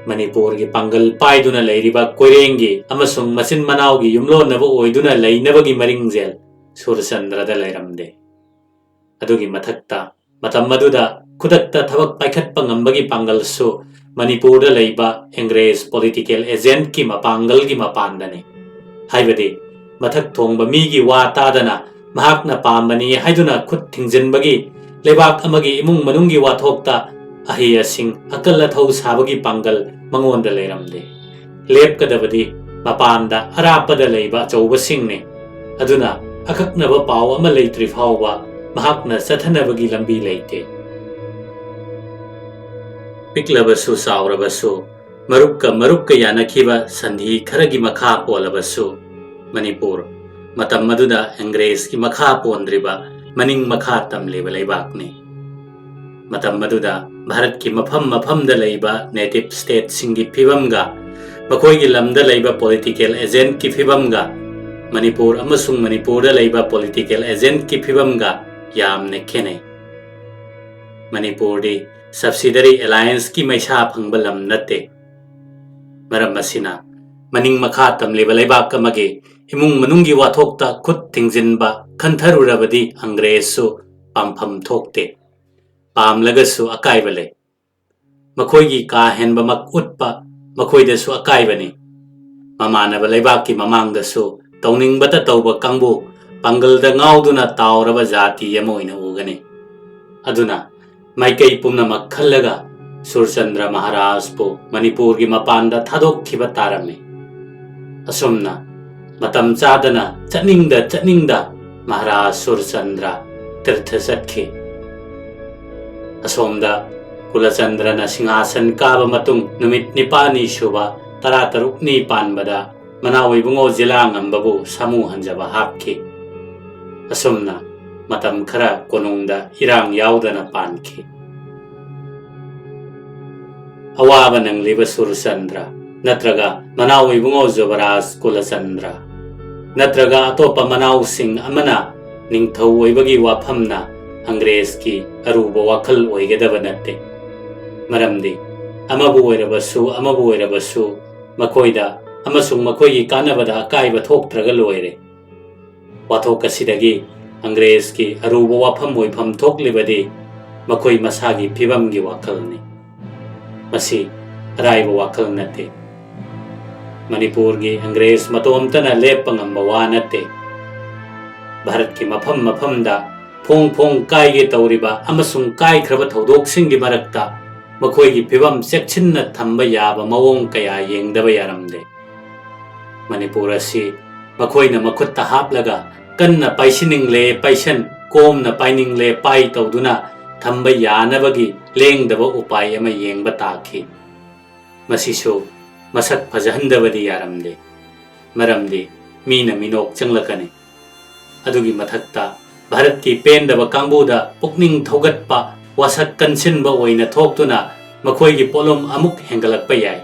ꯃꯅꯤꯄꯨꯔꯒꯤ ꯄꯥꯡꯒꯜ ꯄꯥꯏꯗꯨꯅ ꯂꯩꯔꯤꯕ ꯀꯣꯏꯔꯦꯡꯒꯤ ꯑꯃꯁꯨꯡ ꯃꯆꯤꯟ ꯃꯅꯥꯎꯒꯤ ꯌꯨꯝꯂꯣꯟꯅꯕ ꯑꯣꯏꯗꯨꯅ ꯂꯩꯅꯕꯒꯤ ꯃꯔꯤꯡꯖꯦꯜ ꯁꯨꯔꯆꯟꯗ꯭ꯔꯗ ꯂꯩꯔꯝꯗꯦ꯫ ꯑꯗꯨꯒꯤ ꯃꯊꯛꯇ, ꯃꯇꯝ ꯑꯗꯨꯗ ꯈꯨꯗꯛꯇ ꯊꯕꯛ ꯄꯥꯏꯈꯠꯄ ꯉꯝꯕꯒꯤ ꯄꯥꯡꯒꯜꯁꯨ ꯃꯅꯤꯄꯨꯔꯗ ꯂꯩꯕ ꯑꯦꯡꯒ꯭ꯔꯦꯖ ꯄꯣꯂꯤꯇꯤꯀꯦꯜ ꯑꯦꯖꯦꯟꯠꯀꯤ ꯃꯄꯥꯡꯒꯜꯒꯤ ꯃꯄꯥꯟꯗꯅꯤ꯫ ꯍꯥꯏꯕꯗꯤ, ꯃꯊꯛ ꯊꯣꯡꯕ ꯃꯤꯒꯤ ꯋꯥ ꯇꯥꯗꯅ ꯃꯍꯥꯛꯅ ꯄꯥꯝꯕꯅꯤ ꯍꯥꯏꯗꯨꯅ ꯈꯨꯠ ꯊꯤꯡꯖꯤꯟꯕꯒꯤ, ꯂꯩꯕꯥꯛ ꯑꯃꯒꯤ ꯏꯃꯨꯡ ꯃꯅꯨꯡꯒꯤ ꯋꯥꯊꯣꯛꯇ ꯑꯍꯩ ꯑꯁꯤꯡ ꯑꯀꯜ ꯑꯊꯧ ꯁꯥꯕꯒꯤ ꯄꯥꯡꯒꯜ ꯃꯉꯣꯟꯗ ꯂꯩꯔꯝꯗꯦ꯫ ꯂꯦꯞꯀꯗꯕꯗꯤ ꯃꯄꯥꯟꯗ ꯑꯔꯥꯞꯄꯗ ꯂꯩꯕ ꯑꯆꯧꯕꯁꯤꯡꯅꯤ꯫ ꯑꯗꯨꯅ ꯑꯀꯛꯅꯕ ꯄꯥꯎ ꯑꯃ ꯂꯩꯇ꯭ꯔꯤ ꯐꯥꯎꯕ ꯃꯍꯥꯛꯅ ꯆꯠꯊꯅꯕꯒꯤ ꯂꯝꯕꯤ ꯂꯩꯇꯦ꯫ ꯄꯤꯛꯂꯕꯁꯨ ꯆꯥꯎꯔꯕꯁꯨ, ꯃꯔꯨꯞꯀ ꯃꯔꯨꯞꯀ ꯌꯥꯅꯈꯤꯕ ꯁꯟꯙꯤ ꯈꯔꯒꯤ ꯃꯈꯥ ꯄꯣꯜꯂꯕꯁꯨ, ꯃꯅꯤꯄꯨꯔ ꯃꯇꯝ ꯑꯗꯨꯗ ꯑꯪꯒ꯭ꯔꯦꯖꯀꯤ ꯃꯈꯥ ꯄꯣꯟꯗ꯭ꯔꯤꯕ, ꯃꯅꯤꯡ ꯃꯈꯥ ꯇꯝꯂꯤꯕ ꯂꯩꯕꯥꯛꯅꯤ꯫ ꯃꯇꯝ ꯑꯗꯨꯗ ꯚꯥꯔꯠꯀꯤ ꯃꯐꯝ ꯃꯐꯝꯗ ꯂꯩꯕ ꯅꯦꯇꯤꯚ ꯁ꯭ꯇꯦꯠꯁꯤꯡꯒꯤ ꯐꯤꯕꯝꯒ, ꯃꯈꯣꯏꯒꯤ ꯂꯝꯗ ꯂꯩꯕ ꯄꯣꯂꯤꯇꯤꯀꯦꯜ ꯑꯦꯖꯦꯟꯠꯀꯤ ꯐꯤꯕꯝꯒ, ꯃꯅꯤꯄꯨꯔ ꯑꯃꯁꯨꯡ ꯃꯅꯤꯄꯨꯔꯗ ꯂꯩꯕ ꯄꯣꯂꯤꯇꯤꯀꯦꯜ ꯑꯦꯖꯦꯟꯠꯀꯤ ꯐꯤꯕꯝꯒ ꯌꯥꯝꯅ ꯈꯦꯠꯅꯩ꯫ ꯃꯅꯤꯄꯨꯔꯗꯤ ꯁꯕꯁꯤꯗꯔꯤ ꯑꯦꯂꯥꯌꯟꯁꯀꯤ ꯃꯩꯁꯥ ꯐꯪꯕ ꯂꯝ ꯅꯠꯇꯦ꯫ ꯃꯔꯝ ꯑꯁꯤꯅ, ꯃꯅꯤꯡ ꯃꯈꯥ ꯇꯝꯂꯤꯕ ꯂꯩꯕꯥꯛ ꯑꯃꯒꯤ ꯏꯃꯨꯡ ꯃꯅꯨꯡꯒꯤ ꯋꯥꯊꯣꯛꯇ ꯈꯨꯠ ꯊꯤꯡꯖꯤꯟꯕ ꯈꯟꯊꯔꯨꯔꯕꯗꯤ ꯑꯪꯒ꯭ꯔꯦꯖꯁꯨ ꯄꯥꯝꯐꯝ ꯊꯣꯛꯇꯦ꯫ ꯄꯥꯝꯂꯒꯁꯨ ꯑꯀꯥꯏꯕ ꯂꯩ꯫ ꯃꯈꯣꯏꯒꯤ ꯀꯥ ꯍꯦꯟꯕꯃꯛ ꯎꯠꯄ ꯃꯈꯣꯏꯗꯁꯨ ꯑꯀꯥꯏꯕꯅꯤ꯫ ꯃꯃꯥꯟꯅꯕ ꯂꯩꯕꯥꯛꯀꯤ ꯃꯃꯥꯡꯗꯁꯨ ꯇꯧꯅꯤꯡꯕꯇ ꯇꯧꯕ ꯀꯥꯡꯕꯨ, ꯄꯥꯡꯒꯜꯗ ꯉꯥꯎꯗꯨꯅ ꯇꯥꯎꯔꯕ ꯖꯥꯇꯤ ꯑꯃ ꯑꯣꯏꯅ ꯎꯒꯅꯤ꯫ ꯑꯗꯨꯅ ꯃꯥꯏꯀꯩ ꯄꯨꯝꯅꯃꯛ ꯈꯜꯂꯒ ꯁꯨꯔꯆꯟꯗ꯭ꯔ ꯃꯍꯥꯔꯥꯖꯄꯨ ꯃꯅꯤꯄꯨꯔꯒꯤ ꯃꯄꯥꯟꯗ ꯊꯥꯗꯣꯛꯈꯤꯕ ꯇꯥꯔꯝꯃꯤ꯫ ꯑꯁꯨꯝꯅ ꯃꯇꯝ ꯆꯥꯗꯅ ꯆꯠꯅꯤꯡꯗ ꯆꯠꯅꯤꯡꯗ ꯃꯍꯥꯔꯥꯖ ꯁꯨꯔꯆꯟꯗ꯭ꯔ ꯇꯤꯔꯊ ꯆꯠꯈꯤ꯫ ꯑꯁꯣꯝꯗ ꯀꯨꯂꯆꯟꯗ꯭ꯔꯅ ꯁꯤꯡꯍꯥꯁꯟ ꯀꯥꯕ ꯃꯇꯨꯡ ꯅꯨꯃꯤꯠ ꯅꯤꯄꯥꯜꯅꯤ ꯁꯨꯕ ꯇꯔꯥꯇꯔꯨꯛꯅꯤ ꯄꯥꯟꯕꯗ ꯃꯅꯥꯎ ꯏꯕꯨꯡꯉꯣ ꯖꯤꯂꯥ ꯉꯝꯕꯕꯨ ꯁꯥꯃꯨ ꯍꯟꯖꯕ ꯍꯥꯞꯈꯤ꯫ ꯑꯁꯨꯝꯅ ꯃꯇꯝ ꯈꯔ ꯀꯣꯅꯨꯡꯗ ꯏꯔꯥꯡ ꯌꯥꯎꯗꯅ ꯄꯥꯟꯈꯤ꯫ ꯑꯋꯥꯕ ꯅꯪꯂꯤꯕ ꯁꯨꯔꯆꯟꯗ꯭ꯔ ꯅꯠꯇ꯭ꯔꯒ ꯃꯅꯥꯎ ꯏꯕꯨꯡꯉꯣ ꯖꯨꯕꯔꯥꯖ ꯀꯨꯂꯆꯟꯗ꯭ꯔ ꯅꯠꯇ꯭ꯔꯒ ꯑꯇꯣꯞꯄ ꯃꯅꯥꯎꯁꯤꯡ ꯑꯃꯅ ꯅꯤꯡꯊꯧ ꯑꯣꯏꯕꯒꯤ ꯋꯥꯐꯝꯅ ꯑꯪꯒ꯭ꯔꯦꯖꯀꯤ ꯑꯔꯨꯕ ꯋꯥꯈꯜ ꯑꯣꯏꯒꯗꯕ ꯅꯠꯇꯦ꯫ ꯃꯔꯝꯗꯤ ꯑꯃꯕꯨ ꯑꯣꯏꯔꯕꯁꯨ ꯑꯃꯕꯨ ꯑꯣꯏꯔꯕꯁꯨ ꯃꯈꯣꯏꯗ ꯑꯃꯁꯨꯡ ꯃꯈꯣꯏꯒꯤ ꯀꯥꯟꯅꯕꯗ ꯑꯀꯥꯏꯕ ꯊꯣꯛꯇ꯭ꯔꯒ ꯂꯣꯏꯔꯦ꯫ ꯋꯥꯊꯣꯛ ꯑꯁꯤꯗꯒꯤ ꯑꯪꯒ꯭ꯔꯦꯖꯀꯤ ꯑꯔꯨꯕ ꯋꯥꯐꯝ ꯑꯣꯏꯐꯝ ꯊꯣꯛꯂꯤꯕꯗꯤ ꯃꯈꯣꯏ ꯃꯁꯥꯒꯤ ꯐꯤꯕꯝꯒꯤ ꯋꯥꯈꯜꯅꯤ꯫ ꯃꯁꯤ ꯑꯔꯥꯏꯕ ꯋꯥꯈꯜ ꯅꯠꯇꯦ꯫ ꯃꯅꯤꯄꯨꯔꯒꯤ ꯑꯪꯒ꯭ꯔꯦꯖ ꯃꯇꯣꯝꯇꯅ ꯂꯦꯞꯄ ꯉꯝꯕ ꯋꯥ ꯅꯠꯇꯦ꯫ ꯚꯥꯔꯠꯀꯤ ꯃꯐꯝ ꯃꯐꯝꯗ ꯐꯣꯡ ꯐꯣꯡ ꯀꯥꯏꯒꯦ ꯇꯧꯔꯤꯕ ꯑꯃꯁꯨꯡ ꯀꯥꯏꯈ꯭ꯔꯕ ꯊꯧꯗꯣꯛꯁꯤꯡꯒꯤ ꯃꯔꯛꯇ ꯃꯈꯣꯏꯒꯤ ꯐꯤꯕꯝ ꯆꯦꯛꯁꯤꯟꯅ ꯊꯝꯕ ꯌꯥꯕ ꯃꯑꯣꯡ ꯀꯌꯥ ꯌꯦꯡꯗꯕ ꯌꯥꯔꯝꯗꯦ꯫ ꯃꯅꯤꯄꯨꯔ ꯑꯁꯤ ꯃꯈꯣꯏꯅ ꯃꯈꯨꯠꯇ ꯍꯥꯞꯂꯒ ꯀꯟꯅ ꯄꯥꯏꯁꯤꯟꯅꯤꯡꯂꯦ ꯄꯥꯏꯁꯟ, ꯀꯣꯝꯅ ꯄꯥꯏꯅꯤꯡꯂꯦ ꯄꯥꯏ ꯇꯧꯗꯨꯅ ꯊꯝꯕ ꯌꯥꯅꯕꯒꯤ ꯂꯦꯡꯗꯕ ꯎꯄꯥꯏ ꯑꯃ ꯌꯦꯡꯕ ꯇꯥꯈꯤ꯫ ꯃꯁꯤꯁꯨ ꯃꯁꯛ ꯐꯖꯍꯟꯗꯕꯗꯤ ꯌꯥꯔꯝꯗꯦ꯫ ꯃꯔꯝꯗꯤ ꯃꯤꯅ ꯃꯤꯅꯣꯛ ꯆꯪꯂꯛꯀꯅꯤ꯫ ꯑꯗꯨꯒꯤ ꯃꯊꯛꯇ ꯚꯥꯔꯠꯀꯤ ꯄꯦꯟꯗꯕ ꯀꯥꯡꯕꯨꯗ ꯄꯨꯛꯅꯤꯡ ꯊꯧꯒꯠꯄ ꯋꯥꯁꯛ ꯀꯟꯁꯤꯟꯕ ꯑꯣꯏꯅ ꯊꯣꯛꯇꯨꯅ ꯃꯈꯣꯏꯒꯤ ꯄꯣꯠꯂꯨꯝ ꯑꯃꯨꯛ ꯍꯦꯟꯒꯠꯂꯛꯄ ꯌꯥꯏ꯫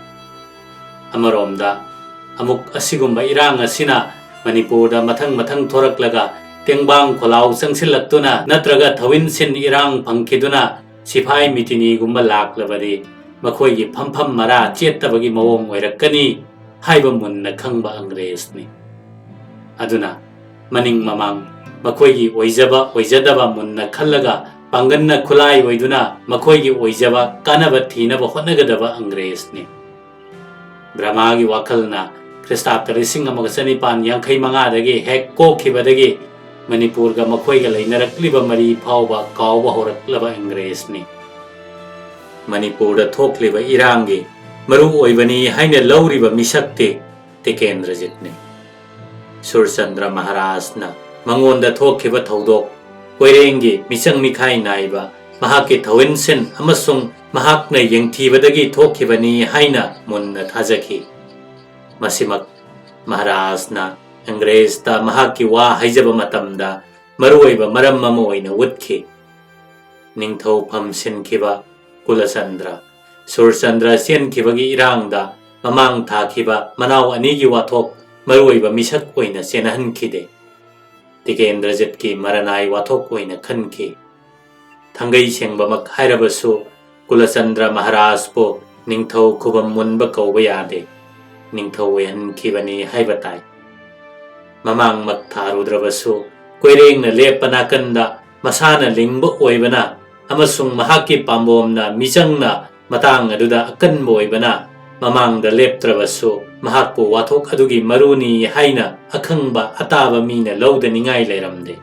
ꯑꯃꯔꯣꯝꯗ ꯑꯃꯨꯛ ꯑꯁꯤꯒꯨꯝꯕ ꯏꯔꯥꯡ ꯑꯁꯤꯅ ꯃꯅꯤꯄꯨꯔꯗ ꯃꯊꯪ ꯃꯊꯪ ꯊꯣꯔꯛꯂꯒ ꯇꯦꯡꯕꯥꯡ ꯈꯣꯂꯥꯎ ꯆꯪꯁꯤꯜꯂꯛꯇꯨꯅ ꯅꯠꯇ꯭ꯔꯒ ꯊꯧꯏꯟꯁꯤꯟ ꯏꯔꯥꯡ ꯐꯪꯈꯤꯗꯨꯅ ꯁꯤꯐꯥꯏ ꯃꯤꯇꯤꯅꯤꯒꯨꯝꯕ ꯂꯥꯛꯂꯕꯗꯤ ꯃꯈꯣꯏꯒꯤ ꯐꯝꯐꯝ ꯃꯔꯥ ꯆꯦꯠꯇꯕꯒꯤ ꯃꯑꯣꯡ ꯑꯣꯏꯔꯛꯀꯅꯤ ꯍꯥꯏꯕ ꯃꯨꯟꯅ ꯈꯪꯕ ꯑꯪꯒ꯭ꯔꯦꯖꯅꯤ꯫ ꯑꯗꯨꯅ ꯃꯅꯤꯡ ꯃꯃꯥꯡ ꯃꯈꯣꯏꯒꯤ ꯑꯣꯏꯖꯕ ꯑꯣꯏꯖꯗꯕ ꯃꯨꯟꯅ ꯈꯜꯂꯒ ꯄꯥꯡꯒꯟꯅ ꯈꯨꯠꯂꯥꯏ ꯑꯣꯏꯗꯨꯅ ꯃꯈꯣꯏꯒꯤ ꯑꯣꯏꯖꯕ ꯀꯥꯟꯅꯕ ꯊꯤꯅꯕ ꯍꯣꯠꯅꯒꯗꯕ ꯑꯪꯒ꯭ꯔꯦꯖꯅꯤ꯫ ꯕ꯭ꯔꯍꯃꯥꯒꯤ ꯋꯥꯈꯜꯅ ꯈ꯭ꯔꯤꯁꯇꯥꯕꯇ ꯂꯤꯁꯤꯡ ꯑꯃꯒ ꯆꯅꯤꯄꯥꯟ ꯌꯥꯡꯈꯩ ꯃꯉꯥꯗꯒꯤ ꯍꯦꯛ ꯀꯣꯛꯈꯤꯕꯗꯒꯤ ꯃꯅꯤꯄꯨꯔꯒ ꯃꯈꯣꯏꯒ ꯂꯩꯅꯔꯛꯂꯤꯕ ꯃꯔꯤ ꯐꯥꯎꯕ ꯀꯥꯎꯕ ꯍꯧꯔꯛꯂꯕ ꯑꯪꯒ꯭ꯔꯦꯖꯅꯤ꯫ ꯃꯅꯤꯄꯨꯔꯗ ꯊꯣꯛꯂꯤꯕ ꯏꯔꯥꯡꯒꯤ ꯃꯔꯨ ꯑꯣꯏꯕꯅꯤ ꯍꯥꯏꯅ ꯂꯧꯔꯤꯕ ꯃꯤꯁꯛꯇꯤ ꯇꯤꯀꯦꯟꯗ꯭ꯔꯖꯤꯠꯅꯤ꯫ ꯁꯨꯔꯆꯟꯗ꯭ꯔ ꯃꯍꯥꯔꯥꯖꯅ ꯃꯉꯣꯟꯗ ꯊꯣꯛꯈꯤꯕ ꯊꯧꯗꯣꯛ, ꯀꯣꯏꯔꯦꯡꯒꯤ ꯃꯤꯆꯪ ꯃꯤꯈꯥꯏ ꯅꯥꯏꯕ ꯃꯍꯥꯛꯀꯤ ꯊꯧꯏꯟꯁꯤꯟ ꯑꯃꯁꯨꯡ ꯃꯍꯥꯛꯅ ꯌꯦꯡꯊꯤꯕꯗꯒꯤ ꯊꯣꯛꯈꯤꯕꯅꯤ ꯍꯥꯏꯅ ꯃꯨꯟꯅ ꯊꯥꯖꯈꯤ꯫ ꯃꯁꯤꯃꯛ ꯃꯍꯥꯔꯥꯖꯅ ꯑꯪꯒ꯭ꯔꯦꯖꯇ ꯃꯍꯥꯛꯀꯤ ꯋꯥ ꯍꯥꯏꯖꯕ ꯃꯇꯝꯗ ꯃꯔꯨꯑꯣꯏꯕ ꯃꯔꯝ ꯑꯃ ꯑꯣꯏꯅ ꯎꯠꯈꯤ꯫ ꯅꯤꯡꯊꯧ ꯐꯝ ꯁꯤꯟꯈꯤꯕ ꯀꯨꯂꯆꯟꯗ꯭ꯔ, ꯁꯨꯔꯆꯟꯗ꯭ꯔ ꯆꯦꯟꯈꯤꯕꯒꯤ ꯏꯔꯥꯡꯗ ꯃꯃꯥꯡ ꯊꯥꯈꯤꯕ ꯃꯅꯥꯎ ꯑꯅꯤꯒꯤ ꯋꯥꯊꯣꯛ ꯃꯔꯨꯑꯣꯏꯕ ꯃꯤꯁꯛ ꯑꯣꯏꯅ ꯆꯦꯟꯅꯍꯟꯈꯤꯗꯦ꯫ ꯇꯤꯀꯦꯟꯗ꯭ꯔꯖꯤꯠꯀꯤ ꯃꯔꯅꯥꯏ ꯋꯥꯊꯣꯛ ꯑꯣꯏꯅ ꯈꯟꯈꯤ꯫ ꯊꯥꯡꯒꯩ ꯁꯦꯡꯕꯃꯛ ꯍꯥꯏꯔꯕꯁꯨ ꯀꯨꯂꯆꯟꯗ꯭ꯔ ꯃꯍꯥꯔꯥꯖꯄꯨ ꯅꯤꯡꯊꯧ ꯈꯨꯕꯝ ꯃꯨꯟꯕ ꯀꯧꯕ ꯌꯥꯗꯦ, ꯅꯤꯡꯊꯧ ꯑꯣꯏꯍꯟꯈꯤꯕꯅꯤ ꯍꯥꯏꯕ ꯇꯥꯏ꯫ ꯃꯃꯥꯡꯃꯛ ꯊꯥꯔꯨꯗ꯭ꯔꯕꯁꯨ ꯀꯣꯏꯔꯦꯡꯅ ꯂꯦꯞꯄ ꯅꯥꯀꯟꯗ ꯃꯁꯥꯅ ꯂꯤꯡꯕ ꯑꯣꯏꯕꯅ ꯑꯃꯁꯨꯡ ꯃꯍꯥꯛꯀꯤ ꯄꯥꯝꯕꯣꯝꯅ ꯃꯤꯆꯪꯅ ꯃꯇꯥꯡ ꯑꯗꯨꯗ ꯑꯀꯟꯕ ꯑꯣꯏꯕꯅ ꯃꯃꯥꯡꯗ ꯂꯦꯞꯇ꯭ꯔꯕꯁꯨ ꯃꯍꯥꯛꯄꯨ ꯋꯥꯊꯣꯛ ꯑꯗꯨꯒꯤ ꯃꯔꯨꯅꯤ ꯍꯥꯏꯅ ꯑꯈꯪꯕ ꯑꯇꯥꯕ ꯃꯤꯅ ꯂꯧꯗꯅꯤꯡꯉꯥꯏ ꯂꯩꯔꯝꯗꯦ꯫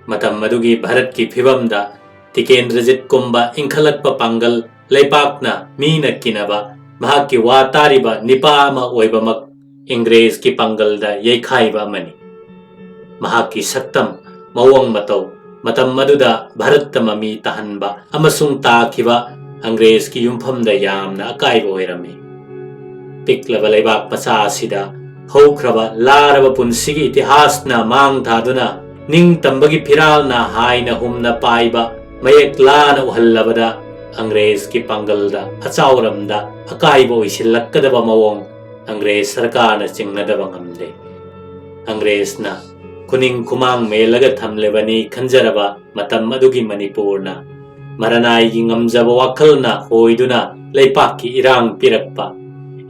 ꯃꯇꯝ ꯑꯗꯨꯒꯤ ꯚꯥꯔꯠꯀꯤ ꯐꯤꯚꯝꯗ ꯇꯤꯀꯦꯟꯗ꯭ꯔꯖꯤꯠꯀꯨꯝꯕ ꯏꯟꯈꯠꯂꯛꯄ ꯄꯥꯡꯒꯜ, ꯂꯩꯄꯥꯛꯅ ꯃꯤꯅ ꯀꯤꯅꯕ, ꯃꯍꯥꯛꯀꯤ ꯋꯥ ꯇꯥꯔꯤꯕ ꯅꯤꯄꯥ ꯑꯃ ꯑꯣꯏꯕꯃꯛ ꯏꯪꯒ꯭ꯔꯦꯖꯀꯤ ꯄꯥꯡꯒꯜꯗ ꯌꯩꯈꯥꯏꯕ ꯑꯃꯅꯤ꯫ ꯃꯍꯥꯛꯀꯤ ꯁꯛꯇꯝ, ꯃꯑꯣꯡ ꯃꯇꯧ, ꯃꯇꯝ ꯑꯗꯨꯗ ꯚꯥꯔꯠꯇ ꯃꯃꯤ ꯇꯥꯍꯟꯕ ꯑꯃꯁꯨꯡ ꯇꯥꯈꯤꯕ ꯑꯪꯒ꯭ꯔꯦꯖꯀꯤ ꯌꯨꯝꯐꯝꯗ ꯌꯥꯝꯅ ꯑꯀꯥꯏꯕ ꯑꯣꯏꯔꯝꯃꯤ꯫ ꯄꯤꯛꯂꯕ ꯂꯩꯕꯥꯛ ꯃꯆꯥ ꯑꯁꯤꯗ ꯍꯧꯈ꯭ꯔꯕ ꯂꯥꯔꯕ ꯄꯨꯟꯁꯤꯒꯤ ꯏꯇꯤꯍꯥꯁꯅ ꯃꯥꯡ ꯊꯥꯗꯨꯅ, ꯅꯤꯡꯇꯝꯕꯒꯤ ꯐꯤꯔꯥꯜꯅ ꯍꯥꯏꯅ ꯍꯨꯝꯅ ꯄꯥꯏꯕ ꯃꯌꯦꯛ ꯂꯥꯅ ꯎꯍꯜꯂꯕꯗ, ꯑꯪꯒ꯭ꯔꯦꯖꯀꯤ ꯄꯥꯡꯒꯜꯗ ꯑꯆꯥꯎꯔꯝꯗ ꯑꯀꯥꯏꯕ ꯑꯣꯏꯁꯤꯜꯂꯛꯀꯗꯕ ꯃꯑꯣꯡ ꯑꯪꯒ꯭ꯔꯦꯖ ꯁꯔꯀꯥꯔꯅ ꯆꯤꯡꯅꯗꯕ ꯉꯝꯗꯦ꯫ ꯑꯪꯒ꯭ꯔꯦꯖꯅ ꯈꯨꯅꯤꯡ ꯈꯨꯃꯥꯡ ꯃꯦꯜꯂꯒ ꯊꯝꯂꯤꯕꯅꯤ ꯈꯟꯖꯔꯕ ꯃꯇꯝ ꯑꯗꯨꯒꯤ ꯃꯅꯤꯄꯨꯔꯅ ꯃꯔꯅꯥꯏꯒꯤ ꯉꯝꯖꯕ ꯋꯥꯈꯜꯅ ꯍꯣꯏꯗꯨꯅ ꯂꯩꯄꯥꯛꯀꯤ ꯏꯔꯥꯡ ꯄꯤꯔꯛꯄ,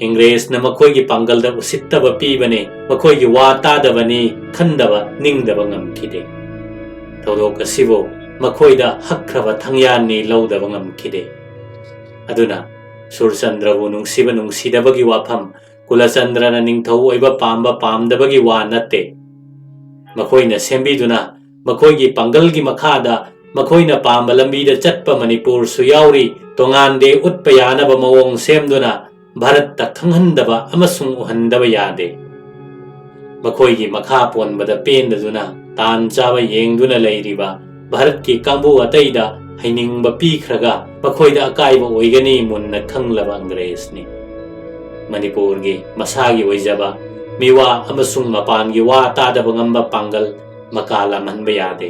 ꯏꯪꯒ꯭ꯔꯦꯖꯅ ꯃꯈꯣꯏꯒꯤ ꯄꯥꯡꯒꯜꯗ ꯎꯁꯤꯠꯇꯕ ꯄꯤꯕꯅꯤ, ꯃꯈꯣꯏꯒꯤ ꯋꯥ ꯇꯥꯗꯕꯅꯤ ꯈꯟꯗꯕ ꯅꯤꯡꯗꯕ ꯉꯝꯈꯤꯗꯦ꯫ ꯊꯧꯗꯣꯛ ꯑꯁꯤꯕꯨ ꯃꯈꯣꯏꯗ ꯍꯛꯈ꯭ꯔꯕ ꯊꯪꯌꯥꯟꯅꯤ ꯂꯧꯗꯕ ꯉꯝꯈꯤꯗꯦ꯫ ꯑꯗꯨꯅ ꯁꯨꯔꯆꯟꯗ꯭ꯔꯕꯨ ꯅꯨꯡꯁꯤꯕ ꯅꯨꯡꯁꯤꯗꯕꯒꯤ ꯋꯥꯐꯝ, ꯀꯨꯂꯆꯟꯗ꯭ꯔꯅ ꯅꯤꯡꯊꯧ ꯑꯣꯏꯕ ꯄꯥꯝꯕ ꯄꯥꯝꯗꯕꯒꯤ ꯋꯥ ꯅꯠꯇꯦ꯫ ꯃꯈꯣꯏꯅ ꯁꯦꯝꯕꯤꯗꯨꯅ ꯃꯈꯣꯏꯒꯤ ꯄꯥꯡꯒꯜꯒꯤ ꯃꯈꯥꯗ ꯃꯈꯣꯏꯅ ꯄꯥꯝꯕ ꯂꯝꯕꯤꯗ ꯆꯠꯄ ꯃꯅꯤꯄꯨꯔꯁꯨ ꯌꯥꯎꯔꯤ꯫ ꯇꯣꯉꯥꯟꯗꯦ ꯎꯠꯄ ꯌꯥꯅꯕ ꯃꯑꯣꯡ ꯁꯦꯝꯗꯨꯅ ꯚꯥꯔꯠꯇ ꯈꯪꯍꯟꯗꯕ ꯑꯃꯁꯨꯡ ꯎꯍꯟꯗꯕ ꯌꯥꯗꯦ꯫ ꯃꯈꯣꯏꯒꯤ ꯃꯈꯥ ꯄꯣꯟꯕꯗ ꯄꯦꯟꯗꯗꯨꯅ ꯇꯥꯟ ꯆꯥꯕ ꯌꯦꯡꯗꯨꯅ ꯂꯩꯔꯤꯕ ꯚꯥꯔꯠꯀꯤ ꯀꯥꯡꯕꯨ ꯑꯇꯩꯗ ꯍꯩꯅꯤꯡꯕ ꯄꯤꯈ꯭ꯔꯒ ꯃꯈꯣꯏꯗ ꯑꯀꯥꯏꯕ ꯑꯣꯏꯒꯅꯤ ꯃꯨꯟꯅ ꯈꯪꯂꯕ ꯑꯪꯒ꯭ꯔꯦꯖꯅꯤ꯫ ꯃꯅꯤꯄꯨꯔꯒꯤ ꯃꯁꯥꯒꯤ ꯑꯣꯏꯖꯕ ꯃꯤꯋꯥ ꯑꯃꯁꯨꯡ ꯃꯄꯥꯟꯒꯤ ꯋꯥ ꯇꯥꯗꯕ ꯉꯝꯕ ꯄꯥꯡꯒꯜ ꯃꯀꯥ ꯂꯥꯝꯍꯟꯕ ꯌꯥꯗꯦ꯫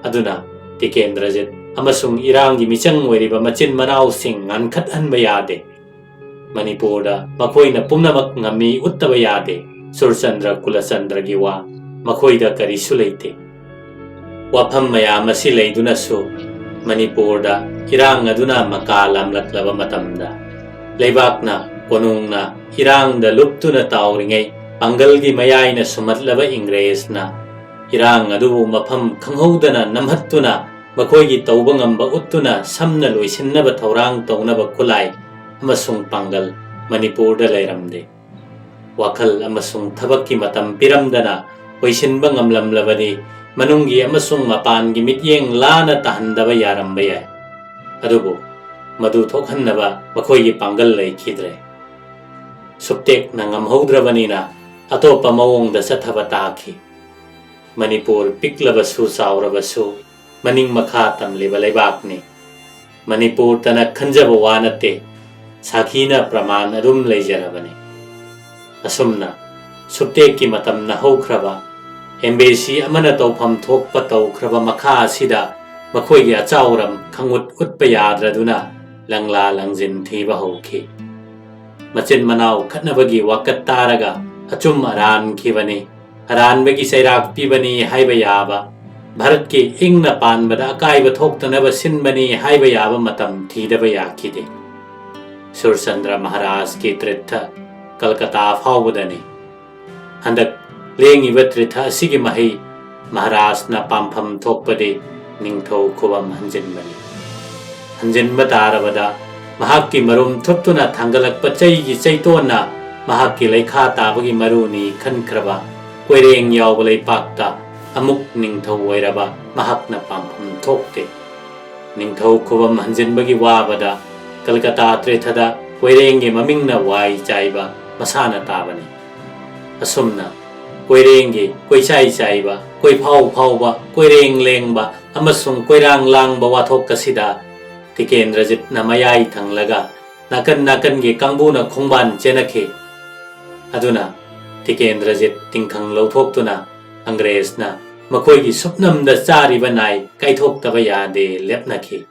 ꯑꯗꯨꯅ ꯇꯤꯀꯦꯟꯗ꯭ꯔꯖꯤꯠ ꯑꯃꯁꯨꯡ ꯏꯔꯥꯡꯒꯤ ꯃꯤꯆꯪ ꯑꯣꯏꯔꯤꯕ ꯃꯆꯤꯟ ꯃꯅꯥꯎꯁꯤꯡ ꯉꯥꯟꯈꯠꯍꯟꯕ ꯌꯥꯗꯦ꯫ ꯃꯅꯤꯄꯨꯔꯗ ꯃꯈꯣꯏꯅ ꯄꯨꯝꯅꯃꯛ ꯉꯝꯃꯤ ꯎꯠꯇꯕ ꯌꯥꯗꯦ꯫ ꯁꯨꯔꯆꯟꯗ꯭ꯔ ꯀꯨꯂꯆꯟꯗ꯭ꯔꯒꯤ ꯋꯥ ꯃꯈꯣꯏꯗ ꯀꯔꯤꯁꯨ ꯂꯩꯇꯦ꯫ ꯋꯥꯐꯝ ꯃꯌꯥꯝ ꯑꯁꯤ ꯂꯩꯗꯨꯅꯁꯨ ꯃꯅꯤꯄꯨꯔꯗ ꯏꯔꯥꯡ ꯑꯗꯨꯅ ꯃꯀꯥ ꯂꯥꯝꯂꯛꯂꯕ ꯃꯇꯝꯗ ꯂꯩꯕꯥꯛꯅ ꯀꯣꯅꯨꯡꯅ ꯏꯔꯥꯡꯗ ꯂꯨꯞꯇꯨꯅ ꯇꯥꯎꯔꯤꯉꯩ ꯄꯥꯡꯒꯜꯒꯤ ꯃꯌꯥꯏꯅ ꯁꯨꯝꯍꯠꯂꯕ ꯏꯪꯒ꯭ꯔꯦꯖꯅ ꯏꯔꯥꯡ ꯑꯗꯨꯕꯨ ꯃꯐꯝ ꯈꯪꯍꯧꯗꯅ ꯅꯝꯍꯠꯇꯨꯅ ꯃꯈꯣꯏꯒꯤ ꯇꯧꯕ ꯉꯝꯕ ꯎꯠꯇꯨꯅ ꯁꯝꯅ ꯂꯣꯏꯁꯤꯟꯅꯕ ꯊꯧꯔꯥꯡ ꯇꯧꯅꯕ ꯈꯨꯠꯂꯥꯏ ꯑꯃꯁꯨꯡ ꯄꯥꯡꯒꯜ ꯃꯅꯤꯄꯨꯔꯗ ꯂꯩꯔꯝꯗꯦ꯫ ꯋꯥꯈꯜ ꯑꯃꯁꯨꯡ ꯊꯕꯛꯀꯤ ꯃꯇꯝ ꯄꯤꯔꯝꯗꯅ ꯑꯣꯏꯁꯤꯟꯕ ꯉꯝꯂꯝꯂꯕꯗꯤ ꯃꯅꯨꯡꯒꯤ ꯑꯃꯁꯨꯡ ꯃꯄꯥꯟꯒꯤ ꯃꯤꯠꯌꯦꯡ ꯂꯥꯅ ꯇꯥꯍꯟꯗꯕ ꯌꯥꯔꯝꯕ ꯌꯥꯏ꯫ ꯑꯗꯨꯕꯨ ꯃꯗꯨ ꯊꯣꯛꯍꯟꯅꯕ ꯃꯈꯣꯏꯒꯤ ꯄꯥꯡꯒꯜ ꯂꯩꯈꯤꯗ꯭ꯔꯦ꯫ ꯁꯨꯞꯇꯦꯛꯅ ꯉꯝꯍꯧꯗ꯭ꯔꯕꯅꯤꯅ ꯑꯇꯣꯞꯄ ꯃꯑꯣꯡꯗ ꯆꯠꯊꯕ ꯇꯥꯈꯤ꯫ ꯃꯅꯤꯄꯨꯔ ꯄꯤꯛꯂꯕꯁꯨ ꯆꯥꯎꯔꯕꯁꯨ ꯃꯅꯤꯡ ꯃꯈꯥ ꯇꯝꯂꯤꯕ ꯂꯩꯕꯥꯛꯅꯤ꯫ ꯃꯅꯤꯄꯨꯔꯇꯅ ꯈꯟꯖꯕ ꯋꯥ ꯅꯠꯇꯦ, ꯁꯥꯈꯤꯅ ꯄ꯭ꯔꯃꯥꯟ ꯑꯗꯨꯝ ꯂꯩꯖꯔꯕꯅꯤ꯫ ꯑꯁꯨꯝꯅ ꯁꯨꯞꯇꯦꯛꯀꯤ ꯃꯇꯝꯅ ꯍꯧꯈ꯭ꯔꯕ, ꯑꯦꯝꯕꯦꯁꯤ ꯑꯃꯅ ꯇꯧꯐꯝ ꯊꯣꯛꯄ ꯇꯧꯈ꯭ꯔꯕ ꯃꯈꯥ ꯑꯁꯤꯗ ꯃꯈꯣꯏꯒꯤ ꯑꯆꯥꯎꯔꯝ ꯈꯪꯎꯠ ꯎꯠꯄ ꯌꯥꯗ꯭ꯔꯗꯨꯅ ꯂꯪꯂꯥ ꯂꯪꯖꯤꯟ ꯊꯤꯕ ꯍꯧꯈꯤ꯫ ꯃꯆꯤꯟ ꯃꯅꯥꯎ ꯈꯠꯅꯕꯒꯤ ꯋꯥꯀꯠ ꯇꯥꯔꯒ ꯑꯆꯨꯝ ꯑꯔꯥꯟꯈꯤꯕꯅꯤ, ꯑꯔꯥꯟꯕꯒꯤ ꯆꯩꯔꯥꯛ ꯄꯤꯕꯅꯤ ꯍꯥꯏꯕ ꯌꯥꯕ, ꯚꯥꯔꯠꯀꯤ ꯏꯪꯅ ꯄꯥꯟꯕꯗ ꯑꯀꯥꯏꯕ ꯊꯣꯛꯇꯅꯕ ꯁꯤꯟꯕꯅꯤ ꯍꯥꯏꯕ ꯌꯥꯕ ꯃꯇꯝ ꯊꯤꯗꯕ ꯌꯥꯈꯤꯗꯦ꯫ ꯁꯨꯔꯆꯟꯗ꯭ꯔ ꯃꯍꯥꯔꯥꯖꯀꯤ ꯇ꯭ꯔꯤꯠꯊ ꯀꯜꯀꯇꯥ ꯐꯥꯎꯕꯗꯅꯤ꯫ ꯍꯟꯗꯛ ꯂꯦꯡꯉꯤꯕ ꯇ꯭ꯔꯤꯠꯊ ꯑꯁꯤꯒꯤ ꯃꯍꯩ ꯃꯍꯥꯔꯥꯖꯅ ꯄꯥꯝꯐꯝ ꯊꯣꯛꯄꯗꯤ ꯅꯤꯡꯊꯧ ꯈꯨꯕꯝ ꯍꯟꯖꯤꯟꯕꯅꯤ꯫ ꯍꯟꯖꯤꯟꯕ ꯇꯥꯔꯕꯗ ꯃꯍꯥꯛꯀꯤ ꯃꯔꯨꯝ ꯊꯨꯞꯇꯨꯅ ꯊꯥꯡꯒꯠꯂꯛꯄ ꯆꯩꯒꯤ ꯆꯩꯇꯣꯟꯅ ꯃꯍꯥꯛꯀꯤ ꯂꯩꯈꯥ ꯇꯥꯕꯒꯤ ꯃꯔꯨꯅꯤ ꯈꯟꯈ꯭ꯔꯕ ꯀꯣꯏꯔꯦꯡ ꯌꯥꯎꯕ ꯂꯩꯄꯥꯛꯇ ꯑꯃꯨꯛ ꯅꯤꯡꯊꯧ ꯑꯣꯏꯔꯕ ꯃꯍꯥꯛꯅ ꯄꯥꯝꯐꯝ ꯊꯣꯛꯇꯦ꯫ ꯅꯤꯡꯊꯧ ꯈꯨꯕꯝ ꯍꯟꯖꯤꯟꯕꯒꯤ ꯋꯥꯕꯗ ꯀꯜꯀꯇꯥ ꯇ꯭ꯔꯤꯠꯊꯗ ꯀꯣꯏꯔꯦꯡꯒꯤ ꯃꯃꯤꯡꯅ ꯋꯥꯏ ꯆꯥꯏꯕ ꯃꯁꯥꯅ ꯇꯥꯕꯅꯤ꯫ ꯑꯁꯨꯝꯅ ꯀꯣꯏꯔꯦꯡꯒꯤ ꯀꯣꯏꯆꯥꯏ ꯆꯥꯏꯕ, ꯀꯣꯏꯐꯥꯎ ꯐꯥꯎꯕ, ꯀꯣꯏꯔꯦꯡ ꯂꯦꯡꯕ, ꯑꯃꯁꯨꯡ ꯀꯣꯏꯔꯥꯡ ꯂꯥꯡꯕ ꯋꯥꯊꯣꯛ ꯑꯁꯤꯗ ꯇꯤꯀꯦꯟꯗ꯭ꯔꯖꯤꯠꯅ ꯃꯌꯥꯏ ꯊꯪꯂꯒ ꯅꯥꯀꯟ ꯅꯥꯀꯟꯒꯤ ꯀꯥꯡꯕꯨꯅ ꯈꯣꯡꯕꯥꯟ ꯆꯦꯟꯅꯈꯤ꯫ ꯑꯗꯨꯅ ꯇꯤꯀꯦꯟꯗ꯭ꯔꯖꯤꯠ ꯇꯤꯡꯈꯪ ꯂꯧꯊꯣꯛꯇꯨꯅ ꯑꯪꯒ꯭ꯔꯦꯖꯅ ꯃꯈꯣꯏꯒꯤ ꯁꯨꯞꯅꯝꯗ ꯆꯥꯔꯤꯕ ꯅꯥꯏ ꯀꯥꯏꯊꯣꯛꯇꯕ ꯌꯥꯗꯦ ꯂꯦꯞꯅꯈꯤ꯫